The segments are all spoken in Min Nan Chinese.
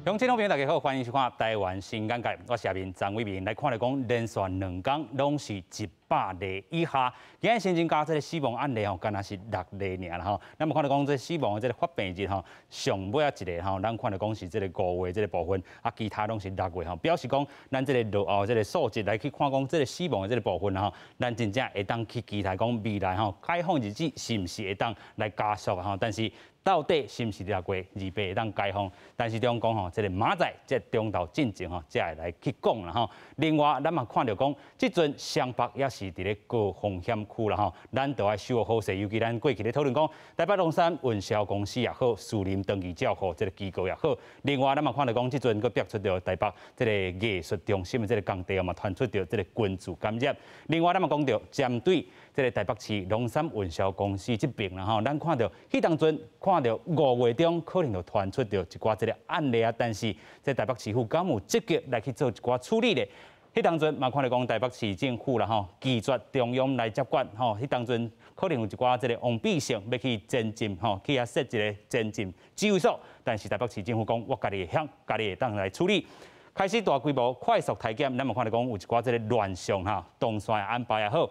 鄉親好朋友大家好，歡迎收看《台灣新眼界》，我是阿明張偉明來看來講，連續兩工攏是100例以下，今日新增加這个死亡案例吼，敢若是六例爾啦吼。咱嘛看著講，這死亡的這个發病日吼，上尾仔一个吼，咱看著講是這个5月這个部分，啊，其他攏是6月吼，表示講咱這个落後這个數字來去看講，這个死亡的這个部分吼，咱真正會當去期待講未來吼，解封日子是毋是會當來加速吼？但是到底是毋是6月28會當解封？但是中講吼，這个明仔載這中晝進前吼，才會來去講啦吼。另外，咱嘛看著講，這陣雙北也是佇咧高風險區啦吼，咱就愛守好勢。尤其咱過去咧討論講，台北龍山運銷公司也好，私人長期照護這个機構也好。另外，咱嘛看著講，這陣閣逼出著台北這个藝術中心的這个工地嘛，傳出著這个群聚感染。另外，咱嘛講著針對這个台北市龍山運銷公司這邊啦吼，咱看著彼當陣看著5月中可能就傳出著一寡這个案例啊，但是這台北市府敢有積極來去做一寡處理咧？彼當陣嘛看著講台北市政府啦吼，拒絕中央來接管吼，彼當陣可能有一寡這个王必勝欲去前進吼，去遐設一个前進指揮所，但是台北市政府講我家己會曉，家己會當來處理。開始大規模快速篩檢，咱嘛看著講有一寡這个亂象哈，動線安排也好，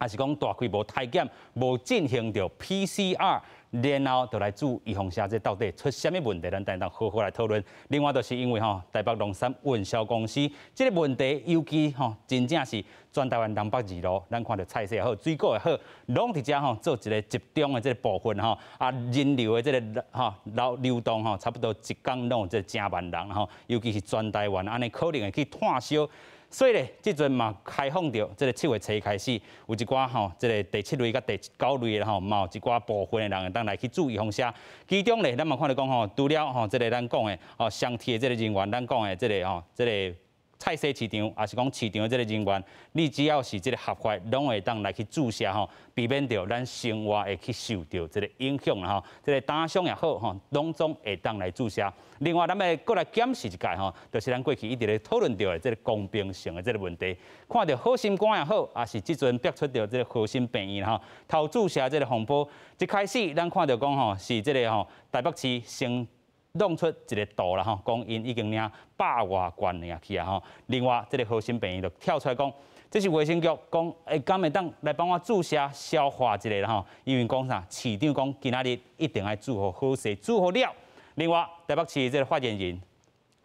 抑是講大規模篩檢無進行著 PCR，然後就來注預防射，這到底出啥物問題？咱等下好好來討論。另外，就是因為吼台北龍山運銷公司這个問題，尤其吼真正是全台灣南北二路，咱看著菜市也好，水果也好，攏佇遮吼做一个集中的這个部分吼，啊人流的這个吼流流動吼，差不多一工攏有這成萬人吼，尤其是全台灣按呢可能會去炭燒。所以咧，這陣嘛開放著，這个7月初開始，有一寡吼，這个第七類佮第九類的吼，嘛有一寡部分的人會當來去注預防射。其中咧，咱嘛看著講吼，除了吼，這个咱講的哦，相鐵這个人員，咱講的這个吼，這个菜市市場，抑是講市場的這个人員，你只要是這个合法，攏會當來去注射吼，避免著咱生活會去受著這个影響啦吼。這个打傷也好吼，攏總會當來注射。另外，咱欲閣來檢視一擺吼，就是咱過去一直咧討論著的這个公平性的這个問題。看著好心肝也好，抑是這陣逼出著這个和心病院吼，頭注射這个風波，一開始咱看著講吼，是這个吼台北市先弄出一个圖啦吼，講𪜶已經領百外罐爾去啊吼。另外，這个和心病院就跳出來講，這是衛生局講，欸，敢會當來幫我注射消化一下啦吼？因為講啥，市長講今仔日一定愛注予好勢，注予了。另外，台北市這个發言人，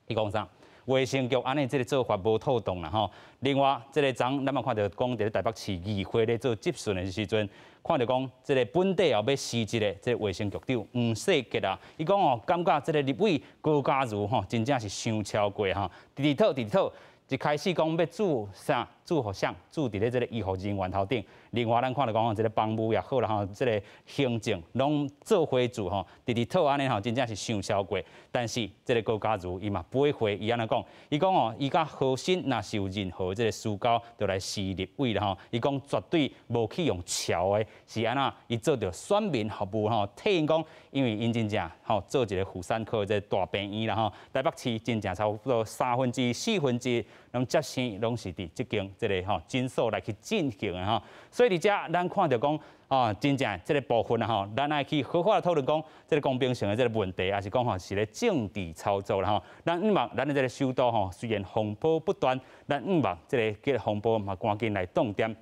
伊講啥？衛生局按呢這个做法無妥當啦吼。另外，這个昨咱嘛看著講佇咧台北市議會咧做質詢的時陣，看著講這个本地後欲辭職的這个衛生局長黃世傑啊，伊講哦，感覺這个立委高嘉瑜吼，真正是傷超過吼，直直討直直討。一開始講欲注啥，注予誰，注佇咧這个醫護人員頭頂。另外，咱看著講這个房務也好啦吼，這个行政攏做伙做吼，直直討按呢吼，真正是傷超過。但是這个高嘉瑜伊嘛不會，伊按呢講？伊講哦，伊佮和心若是有任何這个私交，就來辭立委啦吼。伊講絕對無去用撨的，是按怎？伊做著選民服務吼，替𪜶講，因為𪜶真正吼做一个婦產科這个大病院啦吼，台北市真正差不多三分之一、四分之一攏接生攏是佇這間這个吼診所來去進行的吼。所以佇遮咱看著講啊，真正這个部分啊吼，咱愛去好好來討論講這个公平性的這个問題，抑是講吼是咧政治操作啦吼。咱向望咱的這个首都吼，雖然風波不斷，咱向望這个這个風波嘛趕緊來擋點。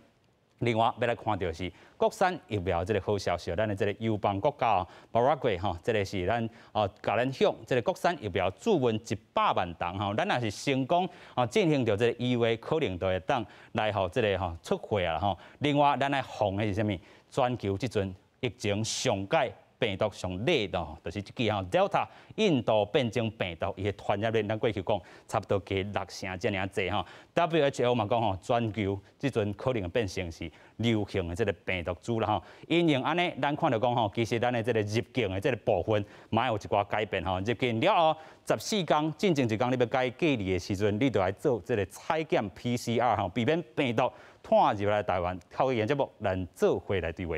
另外，欲來看著是國產疫苗這个好消息，咱的這个友邦國家哦，巴拉圭吼，這个是咱哦，共咱向這个國產疫苗注運100萬筒吼，咱若是成功哦進行著這个 EUA，可能就會當來予這个吼出貨啊吼。另外，咱愛防的是啥物？全球這陣疫情上蓋病毒上熱的，就是這支吼 Delta 印度變種病毒，伊的傳染力，咱過去講差不多加六成遮爾濟吼。WHO 嘛講吼，全球這陣可能變成是流行的這个病毒株啦吼。因應按呢，咱看著講吼，其實咱的這个入境的這个部分，嘛有一寡改變吼。入境了後，14天進前一工你欲解隔離的時陣，你就愛做這个採檢 PCR 吼，避免病毒傳入來台灣。透過節目，咱做伙來對話。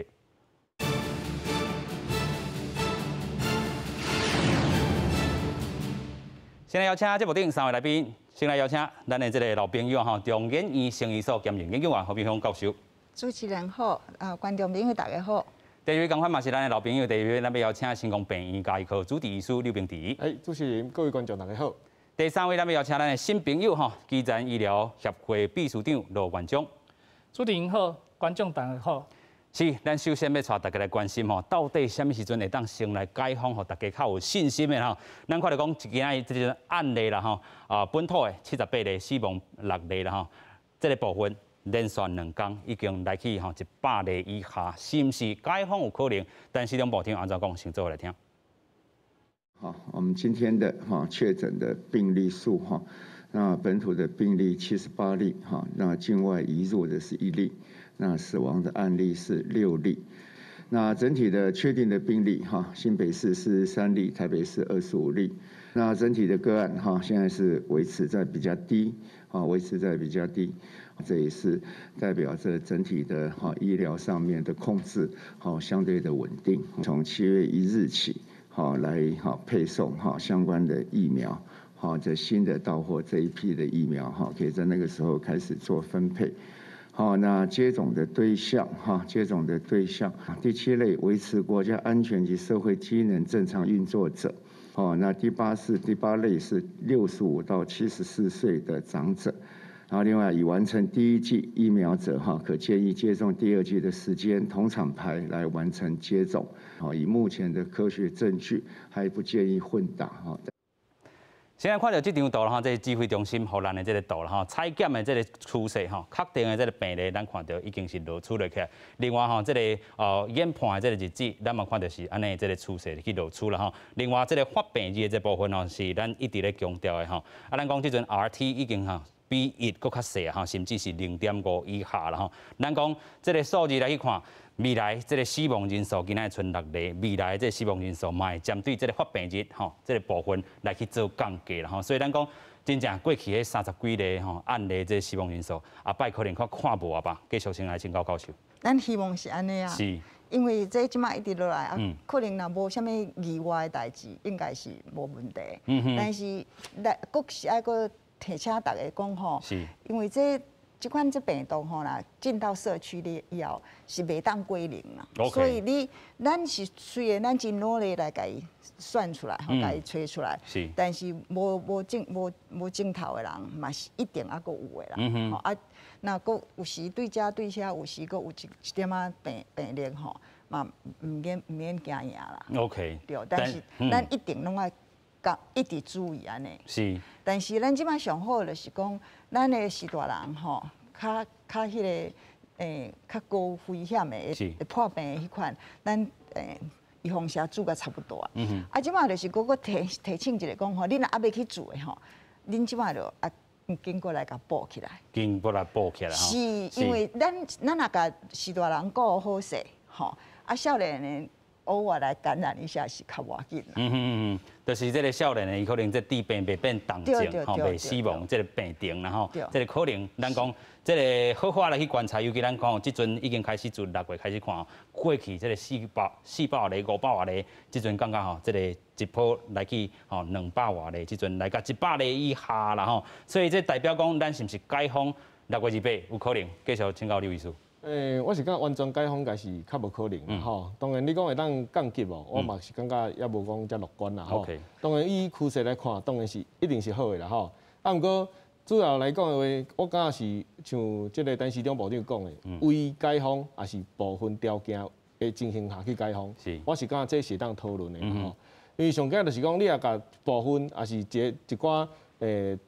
先來邀請節目頂三位來賓，先來邀請咱的這个老朋友吼，中研院生醫所兼任研究員何美鄉教授。主持人好，啊，觀眾朋友大家好。第二位仝款嘛是咱的老朋友，第二位咱欲邀請成功病院家醫科主治醫師劉明哲。哎，主持人，各位觀眾大家好。第三位咱欲邀請咱的新朋友吼，基層醫療協會秘書長羅元章。主持人好，觀眾大家好。是，咱首先欲帶大家來關心吼，到底啥物時陣會當先來解封，予大家較有信心的吼。咱看著講，今仔這個案例啦吼，啊，本土的78例，死亡6例啦吼，這個部分連續兩工已經來去吼100例以下，是毋是解封有可能？陳時中部長按怎講，先做伙來聽。好，我們今天的哈確診的病例數哈，那本土的病例78例哈，那境外移入的是1例，那死亡的案例是6例，那整體的確定的病例哈，新北市43例，台北市25例，那整體的個案哈，現在是維持在比較低，啊，維持在比較低，這也是代表着整體的哈醫療上面的控制好相對的穩定。從7月1日起，好來好配送哈相關的疫苗，好這新的到貨這一批的疫苗哈，可以在那個時候開始做分配。好，那接種的對象哈，接種的對象，第七類維持國家安全及社會機能正常運作者。好，那第八是第八類是65到74歲的長者。然後另外已完成第一劑疫苗者哈，可建議接種第二劑的時間同廠牌來完成接種。好，以目前的科學證據，還不建議混打哈。現在看著這張圖啦，這個指揮中心予咱的這個圖啦，吼，採檢的這個趨勢吼，確定的這個病例，咱看著已經是落出落起來。另外吼，這個研判的這個日子，咱嘛看著是按呢這個趨勢去落出啦吼。另外，這個發病日的這部分吼，是咱一直咧強調的吼。啊，咱講這陣 RT 已經吼比一閣較細吼，甚至是0.5以下啦吼。咱講這個數字來去看，未來這個死亡人數今仔賰6例，未來這個死亡人數嘛會針對這個發病日吼，這個部分來去做降低啦吼。所以咱講真正過去彼30幾例吼案例這個死亡人數，後擺可能較看無啊吧。繼續先來請教教授。咱希望是按呢啊，因為這這馬一直落來啊，可能若無啥物意外的代誌，應該是無問題。但是來閣是愛閣提醒大家講吼，因為這這款這病毒吼啦，進到社區裡以後是袂當歸零啦，所以你咱是雖然咱真努力來共伊算出來，吼，共伊揣出來，但是無無症無無症頭的人嘛是一定猶閣有的啦，吼啊，若閣有時對遮對遐有時閣有一一點仔病病例吼，嘛毋免驚訝啦。 對，但是咱一定攏愛共一直注意按呢。但是咱這擺上好就是講，咱的序大人吼，較較彼个較高危險的會破病的彼款，咱預防射注甲差不多啊。啊，這擺就是閣閣提提醒一下講吼，恁若猶欲去注的吼，恁這擺就啊緊過來共補起來。緊過來補起來吼。是，因為咱咱若共序大人顧好勢吼，啊少年的偶爾來感染一下是較無要緊啦。嗯哼嗯，就是這個少年的，伊可能這致病袂變重症，吼，袂死亡，這個病程啦吼，這個可能咱講這個好好來去觀察，尤其咱講這陣已經開始自6月開始看，過去這個400例、500外例，這陣感覺吼，這個一波來去吼200外例，這陣來到100例以下啦吼，所以這代表講咱是毋是解封6月28有可能？繼續請教劉醫師。我是感覺完全解封應該是較無可能吼。當然你講會當降級哦，我嘛是感覺猶無講遮樂觀啦吼。當然以趨勢來看，當然是一定是好的啦吼。啊，毋過主要來講的話，我感覺是像這個陳時中部長講的，微解封抑是部分條件的情形下去解封。我是感覺這是會當討論的吼。因為上緊就是講，你若共部分抑是一一寡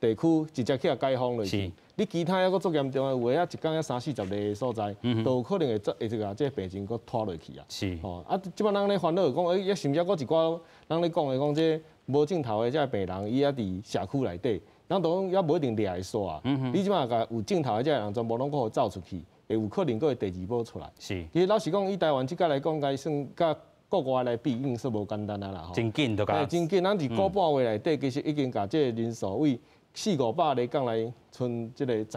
地區直接去共解封落去，你其他猶閣足嚴重的，有的啊一工抑三四十例的所在，都有可能會會這個這個病情閣拖落去啊。吼啊，這擺人咧煩惱講，欸，抑甚至閣一寡人咧講的講，這無症頭的這個病人，伊猶佇社區內底，咱都講猶無一定掠會煞啊。你這擺共有症頭的這個人全部攏閣予走出去，會有可能閣會第二波出來。其實老實講，以台灣這擺來講，該算佮國外來比，已經算無簡單啊啦。真緊就共。真緊，咱佇個半月內底，其實已經共這個人數為四五百例降來賰這個十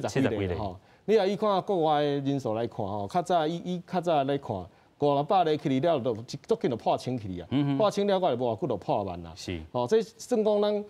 70幾例吼。你若以看國外的人數來看吼，較早以以較早來看，五六百例起了，就足緊就破千去啊。破千了，閣會無偌久就破萬啦。吼，這算講咱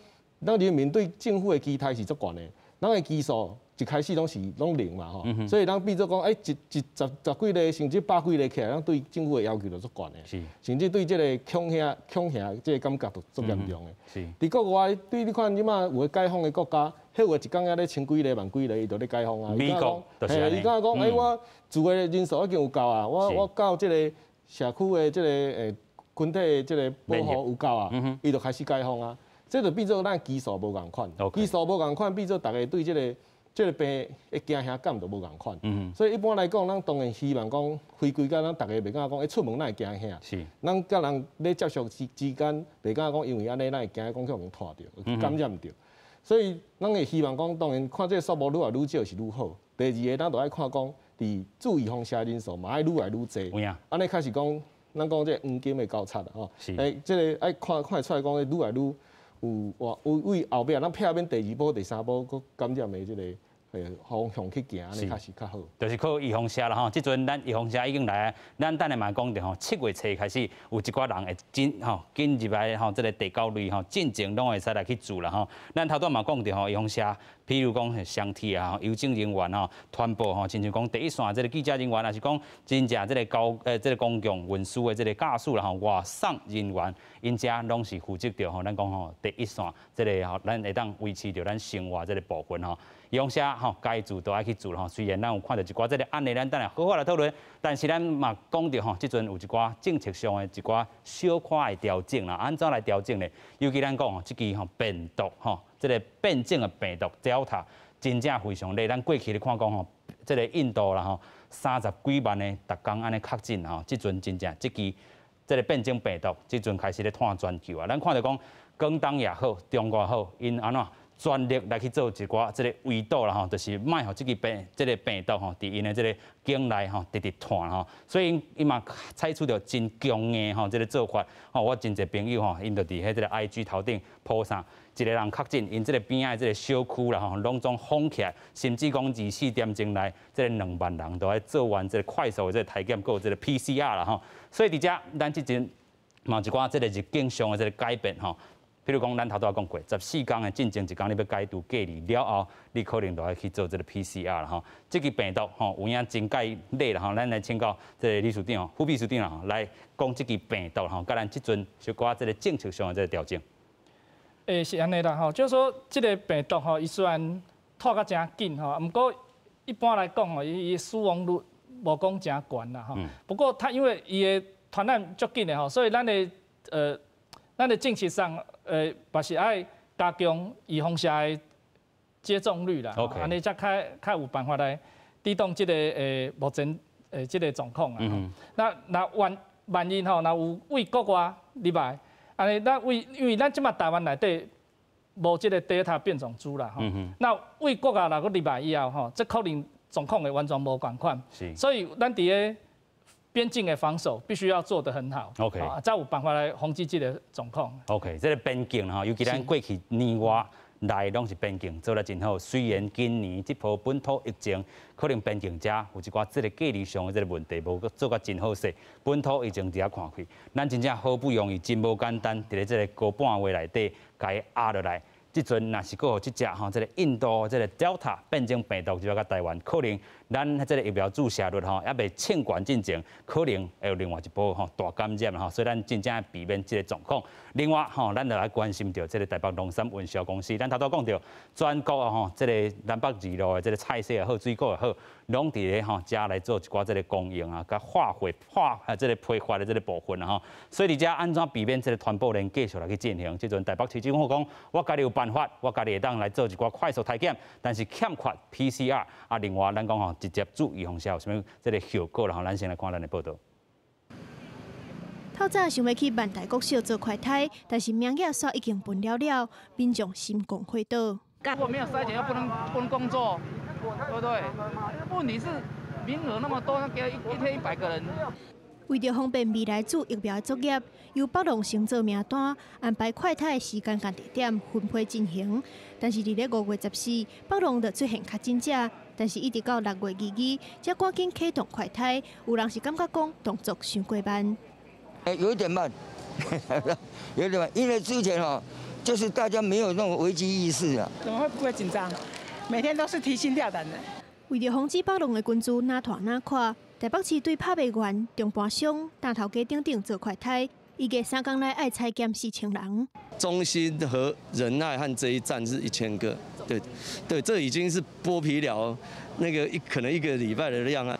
咱人民對政府的期待是足懸的，咱的基數一開始攏是攏零嘛吼，所以咱變做講，欸，一一十十幾例甚至百幾例起來，咱對政府的要求就足懸的，甚至對這個恐嚇恐嚇這個感覺就足嚴重的。佇國外對你看，這馬有的解封的國家，彼有的一工猶咧千幾例、萬幾例，伊就咧解封啊。美國就是伊敢講，欸，我住的人數已經有夠啊，我到這個社區的這個群體的這個保護有夠啊，伊就開始解封啊。這就變做咱基數無仝款，基數無仝款，變做大家對這個病的驚嚇感就無仝款。所以一般來講，咱當然希望講回歸到咱大家袂感覺講，一出門咱會驚嚇。咱佮人咧接觸之間，袂感覺講因為按呢，咱會驚講去予人傳著、感染著。所以咱會希望講，當然看這個數目愈來愈少是愈好。第二个，咱就愛看講，佇注預防射人數嘛愛愈來愈濟。按呢較是講，咱講這個黃金的交叉吼。欸，這個愛看看會出來講，愈來愈有有為後壁咱避免第二波、第三波閣感染的這個方向去行，按呢較是較好。就是靠預防射啦吼，這陣咱預防射已經來，咱等下嘛講著吼，7月初開始有一寡人會進吼進入來吼，這個第九類吼，進前攏會使來去注啦吼。咱頭拄嘛講著吼，預防射，譬如講雙鐵啊、郵政人員吼、傳播吼，親像講第一線這個記者人員，抑是講真正這個交這個公共運輸的這個駕駛啦吼、外送人員，𪜶遮攏是負責著吼，咱講吼第一線這個吼，咱會當維持著咱生活這個部分吼。預防射吼，該注都愛去注吼。雖然咱有看著一寡這個案例，咱等下好好來討論，但是咱嘛講著吼，這陣有一寡政策上的一寡小可的調整啦。按怎來調整呢？尤其咱講吼，這支吼病毒吼，這個變種的病毒 Delta 真正非常厲。咱過去咧看講吼，這個印度啦吼，30幾萬的逐工按呢確診吼，這陣真正這支這個變種病毒，這陣開始咧湠全球啊。咱看著講廣東也好，中國也好，𪜶按怎全力來去做一寡這個圍堵啦吼，就是莫予這个病這個病毒吼，佇𪜶的這個境內吼，直直傳吼，所以𪜶嘛採取著真強硬吼這個做法吼。我真濟朋友吼，𪜶就佇彼這個 IG 頭頂 po 啥，一個人確診，𪜶這個邊仔的這個小區啦吼，攏總封起來，甚至講24點鐘內，這個2萬人都愛做完這個快速的這個體檢，閣有這個 PCR 啦吼。所以佇遮，咱這陣嘛有一寡這個入境上的這個改變吼。譬如講，咱頭拄仔講過，14工的進前一工你欲解除隔離了後，你可能就愛去做這個 PCR 啦吼。這个病毒吼有影真蓋厲啦吼，咱來請教這個理事長、副秘書長啦，來講這支病毒吼，佮咱這陣小可這個政策上的這個調整。欸，是按呢啦吼，就是說這個病毒吼，伊雖然拖甲誠緊吼，毋過一般來講吼，伊死亡率無講誠懸啦吼。不過它因為伊的傳染足緊的吼，所以咱的政策上，嘛是愛加強預防射的接種率啦，按呢才較較有辦法來抵擋這個目前這個狀況啦。那若萬萬一吼，若有對國外入來，按呢咱為因為咱這馬台灣內底無這個 Delta 變種株啦，吼。那對國外若閣入來以後吼，這可能狀況會完全無仝款。所以咱佇咧邊境的防守必須要做得很好才有辦法來防止這個狀況。 OK，這個邊境吼，尤其咱過去年外來攏是邊境做得真好。雖然今年這波本土疫情，可能邊境遮有一寡這個隔離上的這個問題，無做甲真好勢。本土疫情佇遐看開，咱真正好不容易，真無簡單，佇咧這個高半月內底，共伊壓落來。這陣若是閣予這隻吼，這個印度這個 Delta 變種病毒入來到台灣，可能咱這個疫苗注射率吼，猶未衝懸進前，可能會有另外一波吼大感染吼，所以咱真正避免這個狀況。另外吼，咱就來關心著這個台北龍山運銷公司，咱頭拄講著全國吼，這個南北二路的這個菜色也好，水果也好，攏佇咧吼遮來做一寡這個供應啊，佮化肥化啊這個批發的這個部分啊吼。所以佇遮按怎避免這個傳播鏈繼續來去進行？這陣台北市政府講，我家己有辦法，我家己會當來做一寡快速體檢，但是欠缺 PCR 啊。另外，咱講吼，直接注預防射有啥物這個效果啦吼？咱先來看咱的報導。透早想欲去萬大國小做快篩，但是名額煞已經分了了，民眾心肝火倒。如果沒有篩檢，又不能工作，對不對？問題是名額那麼多，那給一天100個人。為著方便未來注疫苗作業，由北龍先做名單，安排快篩時間佮地點分批進行。但是佇咧5月14，北龍就出現確診者，但是一直到6月22，才趕緊啟動快篩。有人是感覺講動作傷過慢。有一點慢，有點慢，因為之前哦，就是大家沒有那種危機意識啊。怎麼會不會緊張？每天都是提心吊膽的。為著防止北龍的群聚若拖若闊，台北市對拍賣員、中盤商、擔頭家等等做快篩，預計3工內愛採檢4000人。中心和仁愛和這一站是1000個，對對，這已經是剝皮寮那個可能一個禮拜的量啊。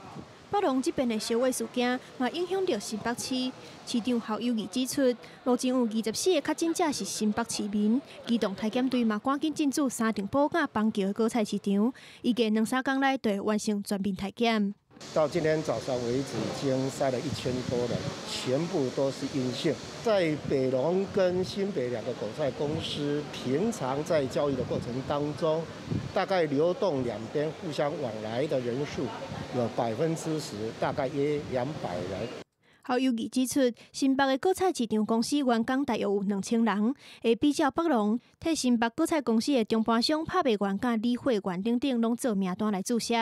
北龍這邊的燒火事件，嘛影響著新北市。市長侯友宜指出，目前有24個確診者是新北市民。機動篩檢隊嘛趕緊進駐三重埔佮板橋的果菜市場，預計兩三工內就會完成全面篩檢。到今天早上為止，已經篩了1000多人，全部都是陰性。在北榮跟新北兩個果菜公司，平常在交易的過程當中，大概流動兩邊互相往來的人數有10%，大概約200人。侯友宜指出，新北的果菜市場公司員工大約有2000人，會比照北龍，替新北果菜公司的中盤商、拍賣員、佮理貨員等等，攏做名單來注射。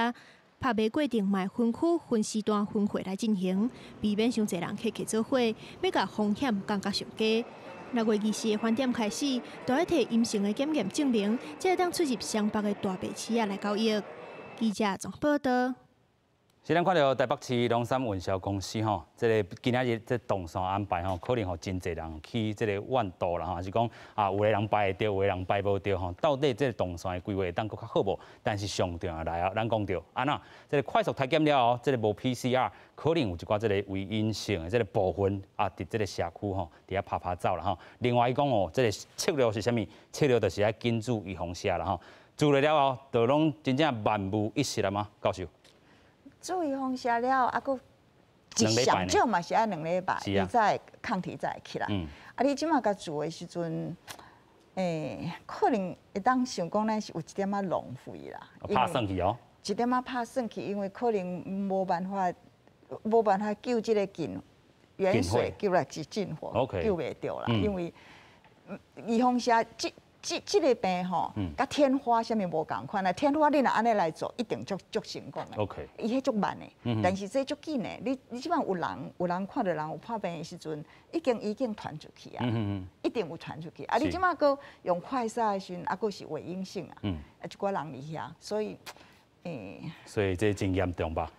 拍賣過程嘛分區、分時段、分會來進行，避免傷濟人客客做伙，欲共風險降甲上低。6月24的飯店開始，都愛提陰性的檢驗證明，才會當出入雙北的大白市仔來交易。記者綜報導。是咱看著台北市龍山運銷公司吼，這个今仔日這動線安排吼，可能予真濟人去這个怨妒啦吼，還是講啊，有的人排會著，有的人排無著吼，到底這个動線的規劃會當閣較好無？但是上重要來啊，咱講著按怎，這个快速篩檢了後，這个無 PCR，可能有一寡這个偽陰性的這个部分啊，佇這个社區吼，佇遐趴趴走啦吼。另外伊講哦，這个策略是啥物？策略就是愛緊注預防射啦吼，注了了後，就攏真正萬無一失了嗎？教授。注預防射了，啊，閣上少嘛是愛2禮拜，伊才會抗體才會起來。啊，你這馬共注的時陣，可能會當想講咱是有一點仔浪費啦。拍算去哦。一點仔拍算去，因為可能無辦法救這個近遠水救來是近火，救袂著啦。因為預防射這個病吼，佮天花啥物無仝款啊。天花你若按呢來做，一定足足成功的。伊彼足慢的，但是這足緊的。你這擺有人看著人有破病的時陣，已經傳出去啊，一定有傳出去。啊，你這擺閣用快篩的時陣，啊，閣是偽陰性啊，啊，一寡人佇遐，所以，所以這真嚴重吧？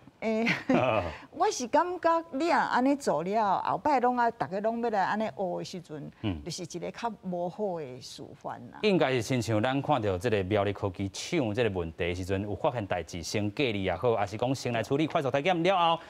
我是感覺你若按呢做了，後擺攏啊，逐家攏欲來按呢學的時陣，就是一个較無好的示範啦。應該是親像咱看著這个苗栗科技廠這个問題的時陣，有發現代誌，先隔離也好，抑是講先來處理快速篩檢了後，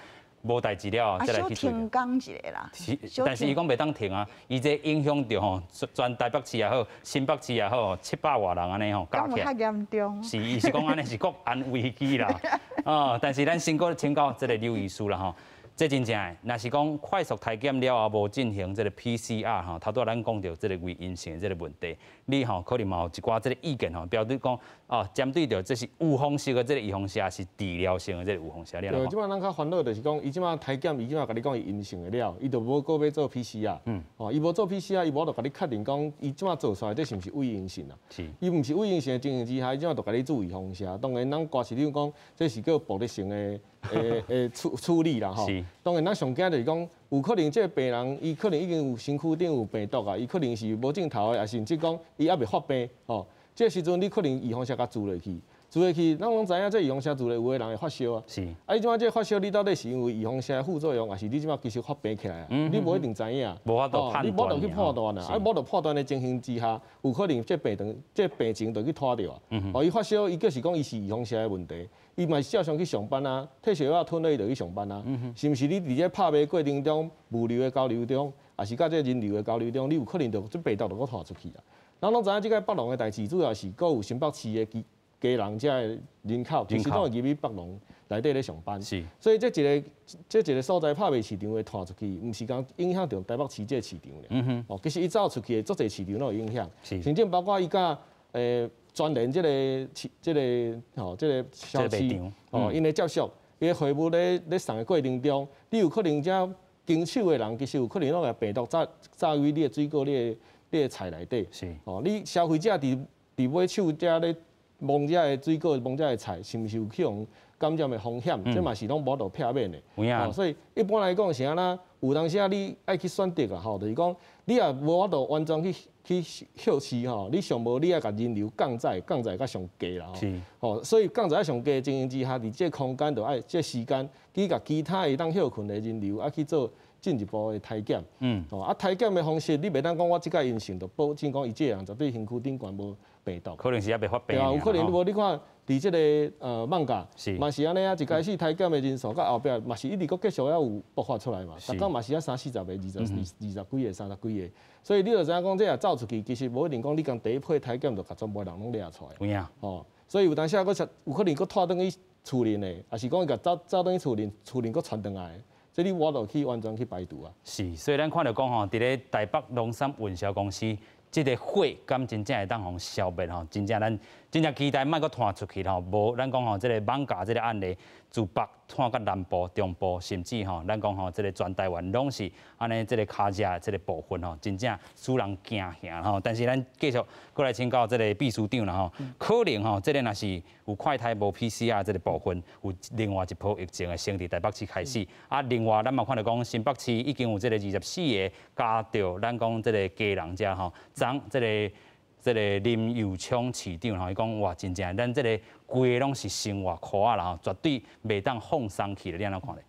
無代誌了後，再來去處理。停工一下啦。是，但是伊講袂當停啊，伊這影響著吼，全台北市也好，新北市也好，700外人按呢吼，加起來。較嚴重。是，伊是講按呢是國安危機啦。哦，但是咱先閣請教這个劉醫師啦吼，這真正的，若是講快速篩檢了後無進行這个 PCR 吼，頭拄仔咱講著這个偽陰性的這个問題，你吼可能嘛有一寡這个意見吼，標準講哦，針對著這是預防式的這个預防射，是治療性的這个預防射，你按怎對，這擺咱較煩惱就是講，伊這擺篩檢，伊這擺共你講伊陰性的了，伊就無閣欲做 PCR。哦，伊無做 PCR，伊無法度共你確認講，伊這擺做出來這是毋是偽陰性啊？伊毋是偽陰性的情形之下，伊這擺就共你注預防射。當然，咱歌市長講，這是叫暴力性的的處理啦吼。當然，咱上驚就是講，有可能這个病人，伊可能已經有身軀頂有病毒啊，伊可能是無症頭的，抑甚至講伊猶未發病吼。這個時陣你可能預防射共注落去，注落去，咱攏知影這預防射注落，有的人會發燒啊。啊，你這擺這個發燒，你到底是因為預防射的副作用，抑是你這擺其實發病起來啊？你無一定知影。無法度判斷。你無法度去判斷啊！啊，無法度判斷的情形之下，有可能這病程、這病情就去拖著啊。哦，伊發燒，伊就是講伊是預防射的問題，伊嘛是照常去上班啊，退燒藥吞落伊就去上班啊。是毋是你佇這拍賣過程中，物流的交流中，抑是佮這人流的交流中，你有可能就這病毒就閣拖出去啊？咱攏知影這个北龍的代誌，主要是閣有新北市的基隆遮的人口，其實攏會入去北龍內底咧上班。所以這一个所在拍賣市場會拖出去，毋是講影響著台北市這个市場爾。哦，其實伊走出去的足濟市場攏有影響。甚至包括伊佮全聯這个市，這个吼，這个超市，哦，𪜶的接觸，伊的貨物咧送的過程中，你有可能遮經手的人，其實有可能攏共病毒炸炸於你的水果、你的菜內底。哦，你消費者佇買手遮咧摸遮的水果、摸遮的菜，是毋是有去予感染的風險？這嘛是攏無法度避免的。哦，所以一般來講是按怎？有當時啊，你愛去選擇啊，吼，就是講你也無法度完全去去歇市吼，你上無你愛共人流降載，降載較上低啦吼。所以降載較上低的情形之下，佇這個空間就愛這個時間去共其他會當歇睏的人流啊去做進一步的篩檢。哦，啊篩檢的方式，你袂當講我這擺陰性就保證講伊這個人絕對身軀頂懸無病毒。可能是猶未發病。對啊，有可能無你看。佇這个艋舺嘛是按呢啊，一開始篩檢的人數，到後壁嘛是一直閣繼續猶有爆發出來嘛，逐工嘛是啊三四十个、二十幾个、三十幾个，所以你就知影講這若走出去，其實無一定講你共第一批篩檢就共全部人攏掠出來。有影。哦，所以有當時啊，閣有可能閣拖轉去厝裡的，抑是講伊共走走轉去厝裡，厝裡閣傳轉來，這你無法度去完全去排除啊。是，所以咱看著講吼，佇咧台北龍山運銷公司。這个火敢真正會當予消滅吼？真正咱真正期待莫閣傳出去吼。無咱講吼，這个艋舺這个案例，自北傳到南部、中部，甚至吼，咱講吼，這个全台灣攏是按呢，這个跤跡這个部分吼，真正使人驚嚇吼。但是咱繼續閣來請教這个秘書長啦吼，可能吼，這个若是有快篩無 PCR 這个部分，有另外一波疫情的先佇台北市開始。啊，另外咱嘛看著講新北市已經有這个24個加著咱講這个基隆遮吼，昨這个林右昌市長吼，伊講哇，真正咱這个規个攏是生活箍仔啦吼，絕對袂當放鬆去咧。你按怎看咧？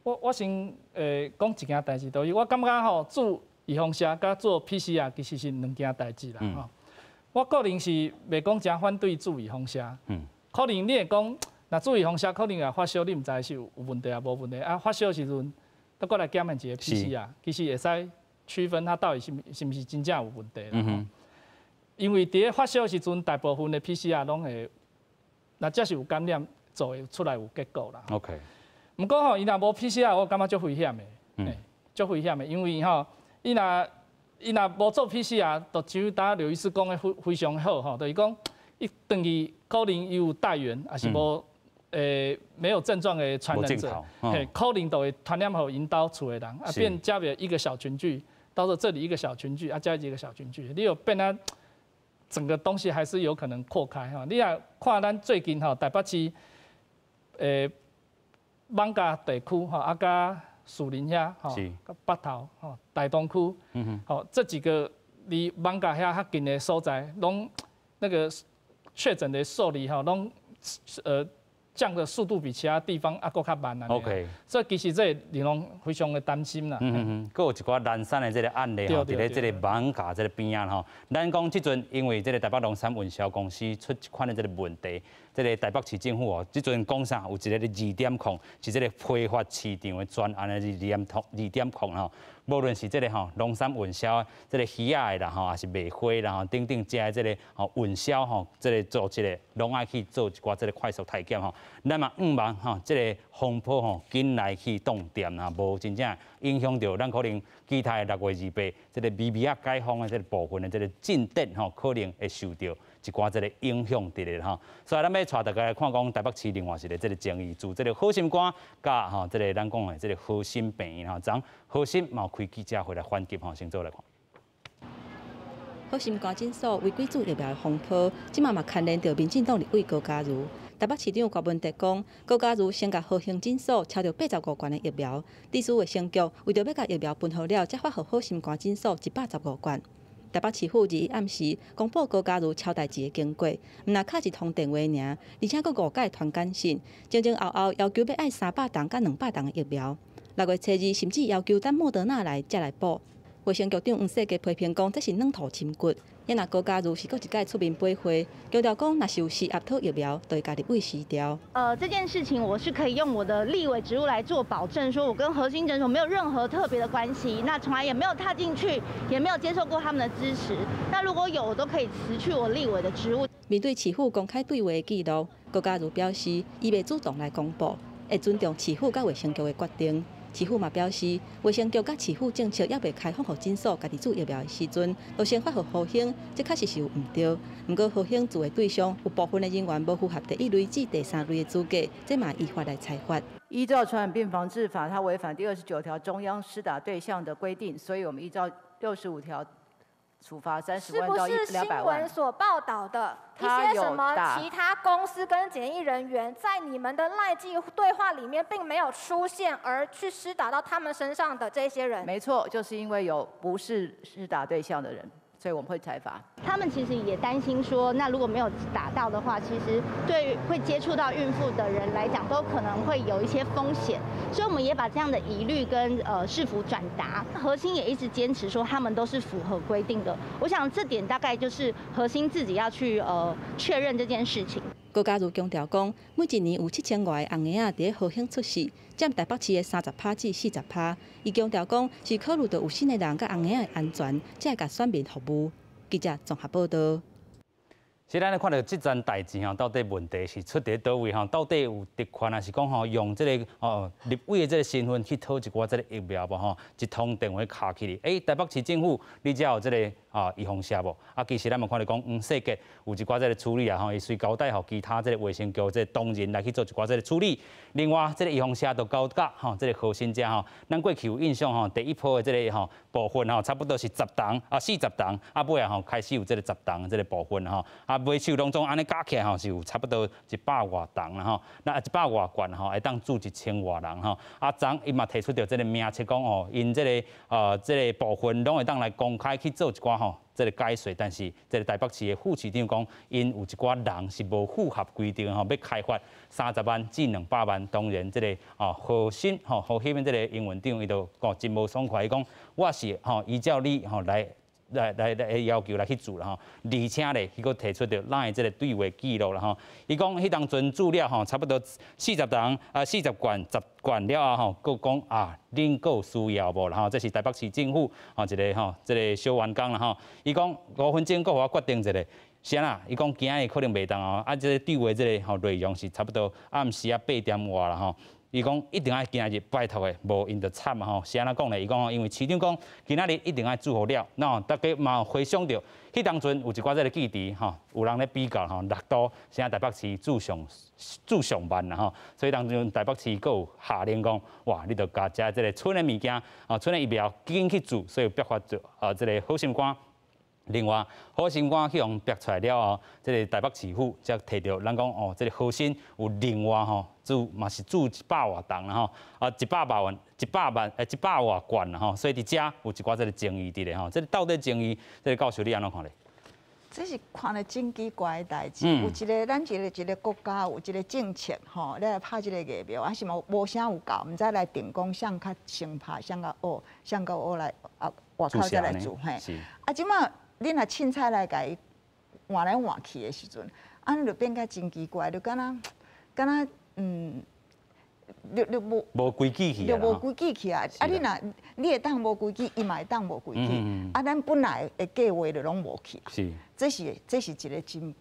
我先講一件代誌，就是我感覺吼，注預防射佮做 PCR 其實是兩件代誌啦吼。我個人是袂講誠反對注預防射，可能你會講，若注預防射可能也發燒，你毋知是有問題抑無問題啊。發燒的時陣，閣過來檢驗一個 PCR，其實會使區分它到底是毋是真正有問題啦。因為佇咧發燒的時陣，大部分的 PCR 攏會，若這是有感染，做會出來有結果啦。 毋過吼，伊若無 PCR，我感覺足危險的，足危險的，因為吼，伊若無做 PCR，就像剛劉醫師講的非非常好吼，就是講伊轉去可能伊有帶原，抑是無沒有症狀的傳染者，嘿，可能就會傳染予𪜶兜厝的人，啊變這邊一個小群聚，到時候這裡一個小群聚，啊這一個小群聚，你有變啊？整個東西還是有可能擴開吼。你若看咱最近吼台北市，艋舺地區吼，啊佮士林遐吼，北投吼，大同區，吼這幾個離艋舺遐較近的所在，攏那個確診的數字吼，攏降的速度比其他地方啊閣較慢啊。 所以其實這令人非常的擔心啦。閣有一寡南山的這個案例吼，佇咧這個艋舺這個邊仔吼，咱講這陣因為這個台北龍山運銷公司出這款的這個問題，這個台北市政府哦，這陣講啥有一個2.0，是這個批發市場的專案的2.0吼。無論是這個吼龍山運銷這個魚仔的啦吼，抑是賣花啦吼等等，遮這個吼運銷吼，這個組織的攏愛去做一寡這個快速篩檢吼。咱嘛向望吼，這個風波吼緊來去擋斷啊，無真正影響著咱可能其他的6月28這個微微仔解封的這個部分的這個進展吼，可能會受著一寡這個影響佇咧吼。所以咱欲帶大家來看講台北市另外一個這個爭議，自這個好心肝佮吼這個咱講的這個和心病院吼，昨和心嘛有開記者會來反擊吼，先做來看。好心肝診所違規注疫苗的風波，這馬嘛牽連著民進黨立委高嘉瑜。台北市長柯文哲講，高嘉瑜先共和興診所超著85罐的疫苗，致使衛生局為著欲共疫苗分好了，才發予好心肝診所115罐。台北市府21暗時公布高嘉瑜抄代誌的經過，毋但敲一通電話爾，而且閣誤解傳簡訊，前前後後要求欲愛300筒佮200筒的疫苗。6月初2，甚至要求等莫德納來才來補。衛生局長黃世傑批評講，這是軟土深掘。也若高嘉瑜是閣一擺出面駁話，強調講，若是有施壓討疫苗，就會共立委辭掉。這件事情我是可以用我的立委職務來做保證，說我跟和心診所沒有任何特別的關係，那從來也沒有踏進去，也沒有接受過他們的支持。那如果有，我都可以辭去我立委的職務。面對市府公開對話的記錄，高嘉瑜表示，伊袂主動來公布，會尊重市府佮衛生局的決定。市府嘛表示，衛生局佮市府政策猶未開放予診所家己注疫苗的時陣，就先發予和興，這確實是有毋對。毋過和興注的對象有部分的人員無符合第一類至第三類的資格，這嘛依法來裁罰。依照傳染病防治法，它違反第29條中央施打對象的規定，所以我們依照65條處罰30萬到200萬。是不是新聞所報道的一些什麼其他公司跟檢疫人員在你們的賴記對話裡面並沒有出現，而去施打到他們身上的這些人？沒錯，就是因為有不是施打對象的人，所以我們會裁罰。他們其實也擔心說，那如果沒有打到的話，其實對會接觸到孕婦的人來講，都可能會有一些風險。所以我們也把這樣的疑慮跟市府轉達。核心也一直堅持說，他們都是符合規定的。我想這點大概就是核心自己要去確認這件事情。高嘉瑜強調講，每一年有7000外个紅嬰仔佇和興出世，佔台北市的30%至40%。伊強調講，是考慮到有身的人佮紅嬰仔的安全，才會共選民服務。記者綜合報道。是咱咧看著這樁代誌吼，到底問題是出佇佗位吼？到底有特權，還是講吼用這个立委的這个身份去討一寡這个疫苗無吼？一通電話敲起去，欸，台北市政府，你遮有這个預防射無？啊，其實咱嘛看著講，黃世傑有一寡這个處理啊吼，伊隨交代予其他這个衛生局這个同仁來去做一寡這个處理。另外，這个預防射就交甲吼這个核心遮吼，咱過去有印象吼，第一波的這个吼部分吼，差不多是10筒啊40筒，啊尾啊吼開始有這个10筒這个部分吼，啊尾手攏總按呢加起來吼是有差不多100外筒啦吼，那100外罐吼會當注1000外人吼，啊昨伊嘛提出著這个名冊講吼，𪜶這个部分攏會當來公開去做一寡吼這个解說，但是這个台北市的副市長講，𪜶有一寡人是無符合規定吼，欲開發30萬至200萬，當然這个核心吼核心這个營運長伊就講真無爽快，伊講我是吼依照你吼來要求來去做啦吼，而且咧，伊閣提出著咱的這个對話記錄啦吼。伊講彼當陣注了吼，差不多40筒啊，40罐10罐了後吼，閣講啊，恁閣有需要無啦吼？這是台北市政府吼一个吼這个小員工啦吼。伊講5分鐘閣予我決定一下，是按怎？伊講今日可能袂當哦，啊，這个對話這个吼內容是差不多暗時仔8點外啦吼。伊講一定愛今日拜託的，無𪜶就慘啊吼！是按怎講咧？伊講因為市長講今仔日一定愛注予了，那大家嘛有回想著，彼當陣有一寡這个記者吼，有人咧比較吼，6都啥台北市注上慢啦吼，所以當陣台北市閣有下令講，哇，你著共遮這个賰的物件，賰的疫苗緊去注，所以逼發著這个好心肝。另外，好心肝去予逼出來了後，這个台北市府才提著咱講哦，這个核心有另外吼注嘛是注100外筒啦吼，啊100萬100萬100外罐啦吼，所以佇遮有一寡這个爭議佇咧吼，這个到底爭議，這个教授你按怎看咧？這是看了真奇怪的代誌。有一个咱一个國家有一个政策吼，咧來拍這个疫苗，啊是嘛無啥有夠，毋知來定講誰較先拍，誰較晚，誰較晚來啊外口再來注嘿。啊，這馬恁若凊彩來共伊換來換去的時陣，按呢就變甲真奇怪，就敢若敢若就無無規矩去就無規矩去啊！啊，你若你會當無規矩，伊嘛會當無規矩。啊，咱本來的計劃就攏無去啊。這是一個真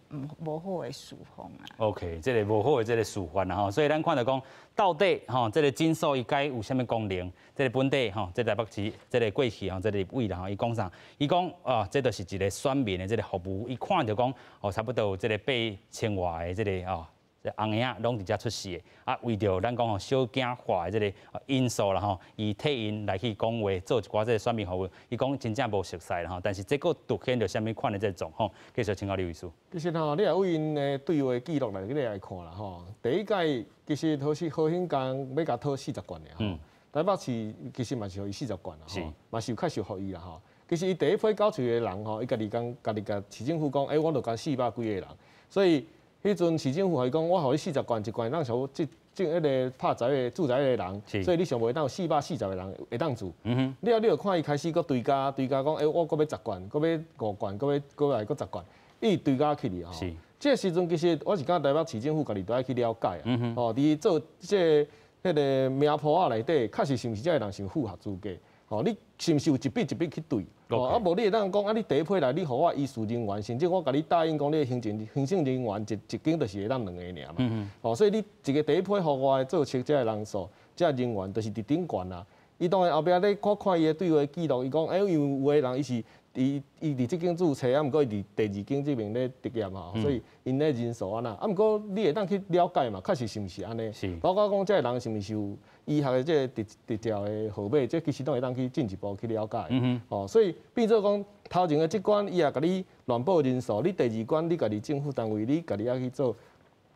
無好的示範啊。 OK，這个無好的這个示範啊吼，所以咱看著講，到底吼這个診所伊該有啥物功能？這个本地吼，這个台北市這个過去吼，這个立委啦吼，伊講啥？伊講啊，這就是一个選民的這个服務。伊看著講哦，差不多有這个8000外个這个哦。這紅嬰仔攏佇遮出世的，啊，為著咱講吼小囝化的這个因素啦吼，伊替𪜶來去講話，做一寡這个選民服務，伊講真正無熟似啦吼，但是這閣凸顯著啥物款的這个狀況，繼續請教劉醫師。其實吼，你若對𪜶的對話記錄來你來看啦吼，第一屆其實好是好興工欲共討40罐爾吼，台北市其實嘛是予伊40罐啦吼，嘛是有確實予伊啦吼。其實伊第一批交喙的人吼，伊家己講，家己共市政府講，欸，我就共400幾個人，所以。彼陣市政府予伊講，我予你40罐，一罐當上這這彼个拍十个注十个人，所以你上無會當有440個人會當注。了後你就看伊開始閣追加，追加講，欸，我閣欲10罐，閣欲5罐，閣欲閣來閣10罐，伊追加起去吼。這个時陣其實我是感覺台北市政府家己都愛去了解啊。吼，佇做這个彼个名簿仔內底，確實是毋是這个人是符合資格？吼，你是毋是有一筆一筆去對？哦，啊，無你會當講啊，你第一批來，你予我醫事人員，甚至我共你答應講，你的行政人員一間就是會當兩個爾嘛。哦，所以你一個第一批予我的做冊這个人數，這个人員就是佇頂懸啊。伊當然後壁咧，我看伊的對話記錄，伊講，欸，因為有的人伊是伊佇這間註冊，啊，毋過伊佇第二間這邊咧執業嘛，所以𪜶咧人數按怎？啊，毋過你會當去了解嘛，確實是毋是按呢？包括講這个人是毋是有醫學的這个執照的號碼，這其實攏會當去進一步去了解。哦，所以變做講頭前的這關伊也共你亂報人數，你第二關你家己政府單位，你家己愛去做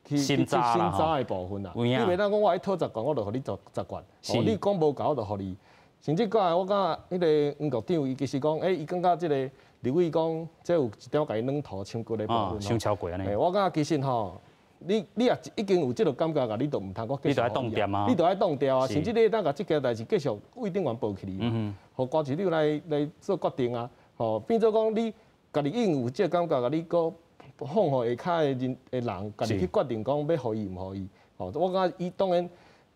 去審查的部分啦。你袂當講我愛討十罐，我就予你十罐。哦，你講無夠，我就予你。甚至講我感覺彼个黄局长伊其实讲，伊感觉这个立委讲，这有一点共伊软涂枪骨的部分。伤超过按呢。我感觉其实吼，你也已经有这个感觉，你就毋通阁继续。你就爱挡掉啊！你就爱挡掉啊！甚至你会当共这件代志继续卫定员报起去，予高市长来做决定啊！吼，变做讲你家己已经有这个感觉，你阁放予下跤的人的人，家己去决定讲欲予伊毋予伊。吼，我感觉伊当然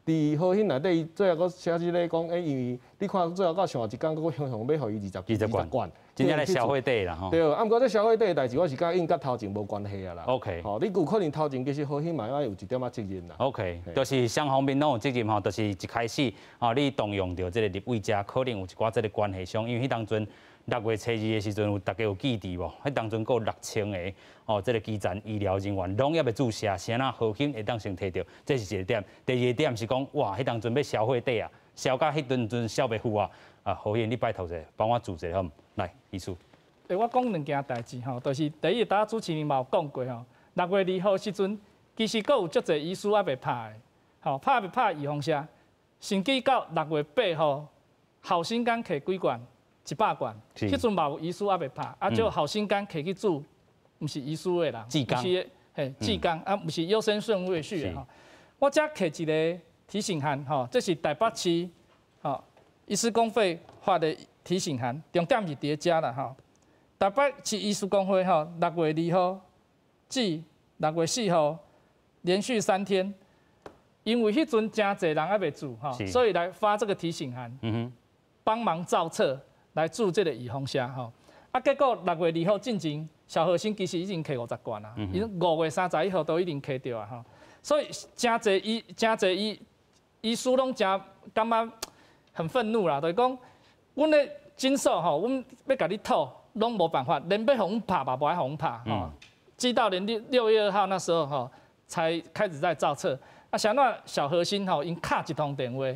伫和兴内底，伊最后阁写这个讲，因为你看最后到上后一工，阁雄雄欲予伊二十罐，真正咧消费底啦吼。对，啊，毋过这消费底的代志，我是感觉应佮头前无关系啊啦。 吼，你有可能头前其实和兴嘛爱有一点仔责任啦。 OK，就是双方面拢有责任吼，就是一开始吼，你动用著这个立委者，可能有一寡这个关系上，因为彼当阵6月初2的时阵，有大家有记得无？彼当阵阁有6000个哦，这个基层医疗人员拢犹未注射，啥若和兴会当先提著，这是一个点。第二个点是讲，哇，彼当阵欲消费底啊，消到彼阵阵消袂付啊，啊，和兴你拜托者，帮我注一下好毋？来，医师。我讲两件代志吼，就是第一，拄仔主持人嘛有讲过吼，6月2号时阵，其实阁有足济医师犹未拍的，吼，拍未拍预防射，甚至到6月8号，后生敢摕几罐？100罐，彼阵嘛有医师犹未拍，啊，叫后生敢摕去注，毋是医师的人，志工，是嘿，志工啊，毋是优先顺位序的吼。我遮摕一个提醒函吼，这是台北市吼医师公会发的提醒函，重点是伫遮啦吼。台北市医师公会吼，6月2号至6月4号连续3天，因为彼阵诚济人犹未注吼，所以来发这个提醒函，帮忙造册。来注这个预防射吼，啊，结果6月2号进前，小和兴其实已经摕50罐啦，伊5月31号都已经摕著啊吼，所以诚济医诚济医医师拢诚感觉很愤怒啦，就是讲，阮的诊所吼，阮欲共你讨拢无办法，连欲予阮拍嘛无爱予阮拍吼，直到连6月2号那时候吼，才开始在造册。啊，啥那小和兴吼，𪜶敲一通电话，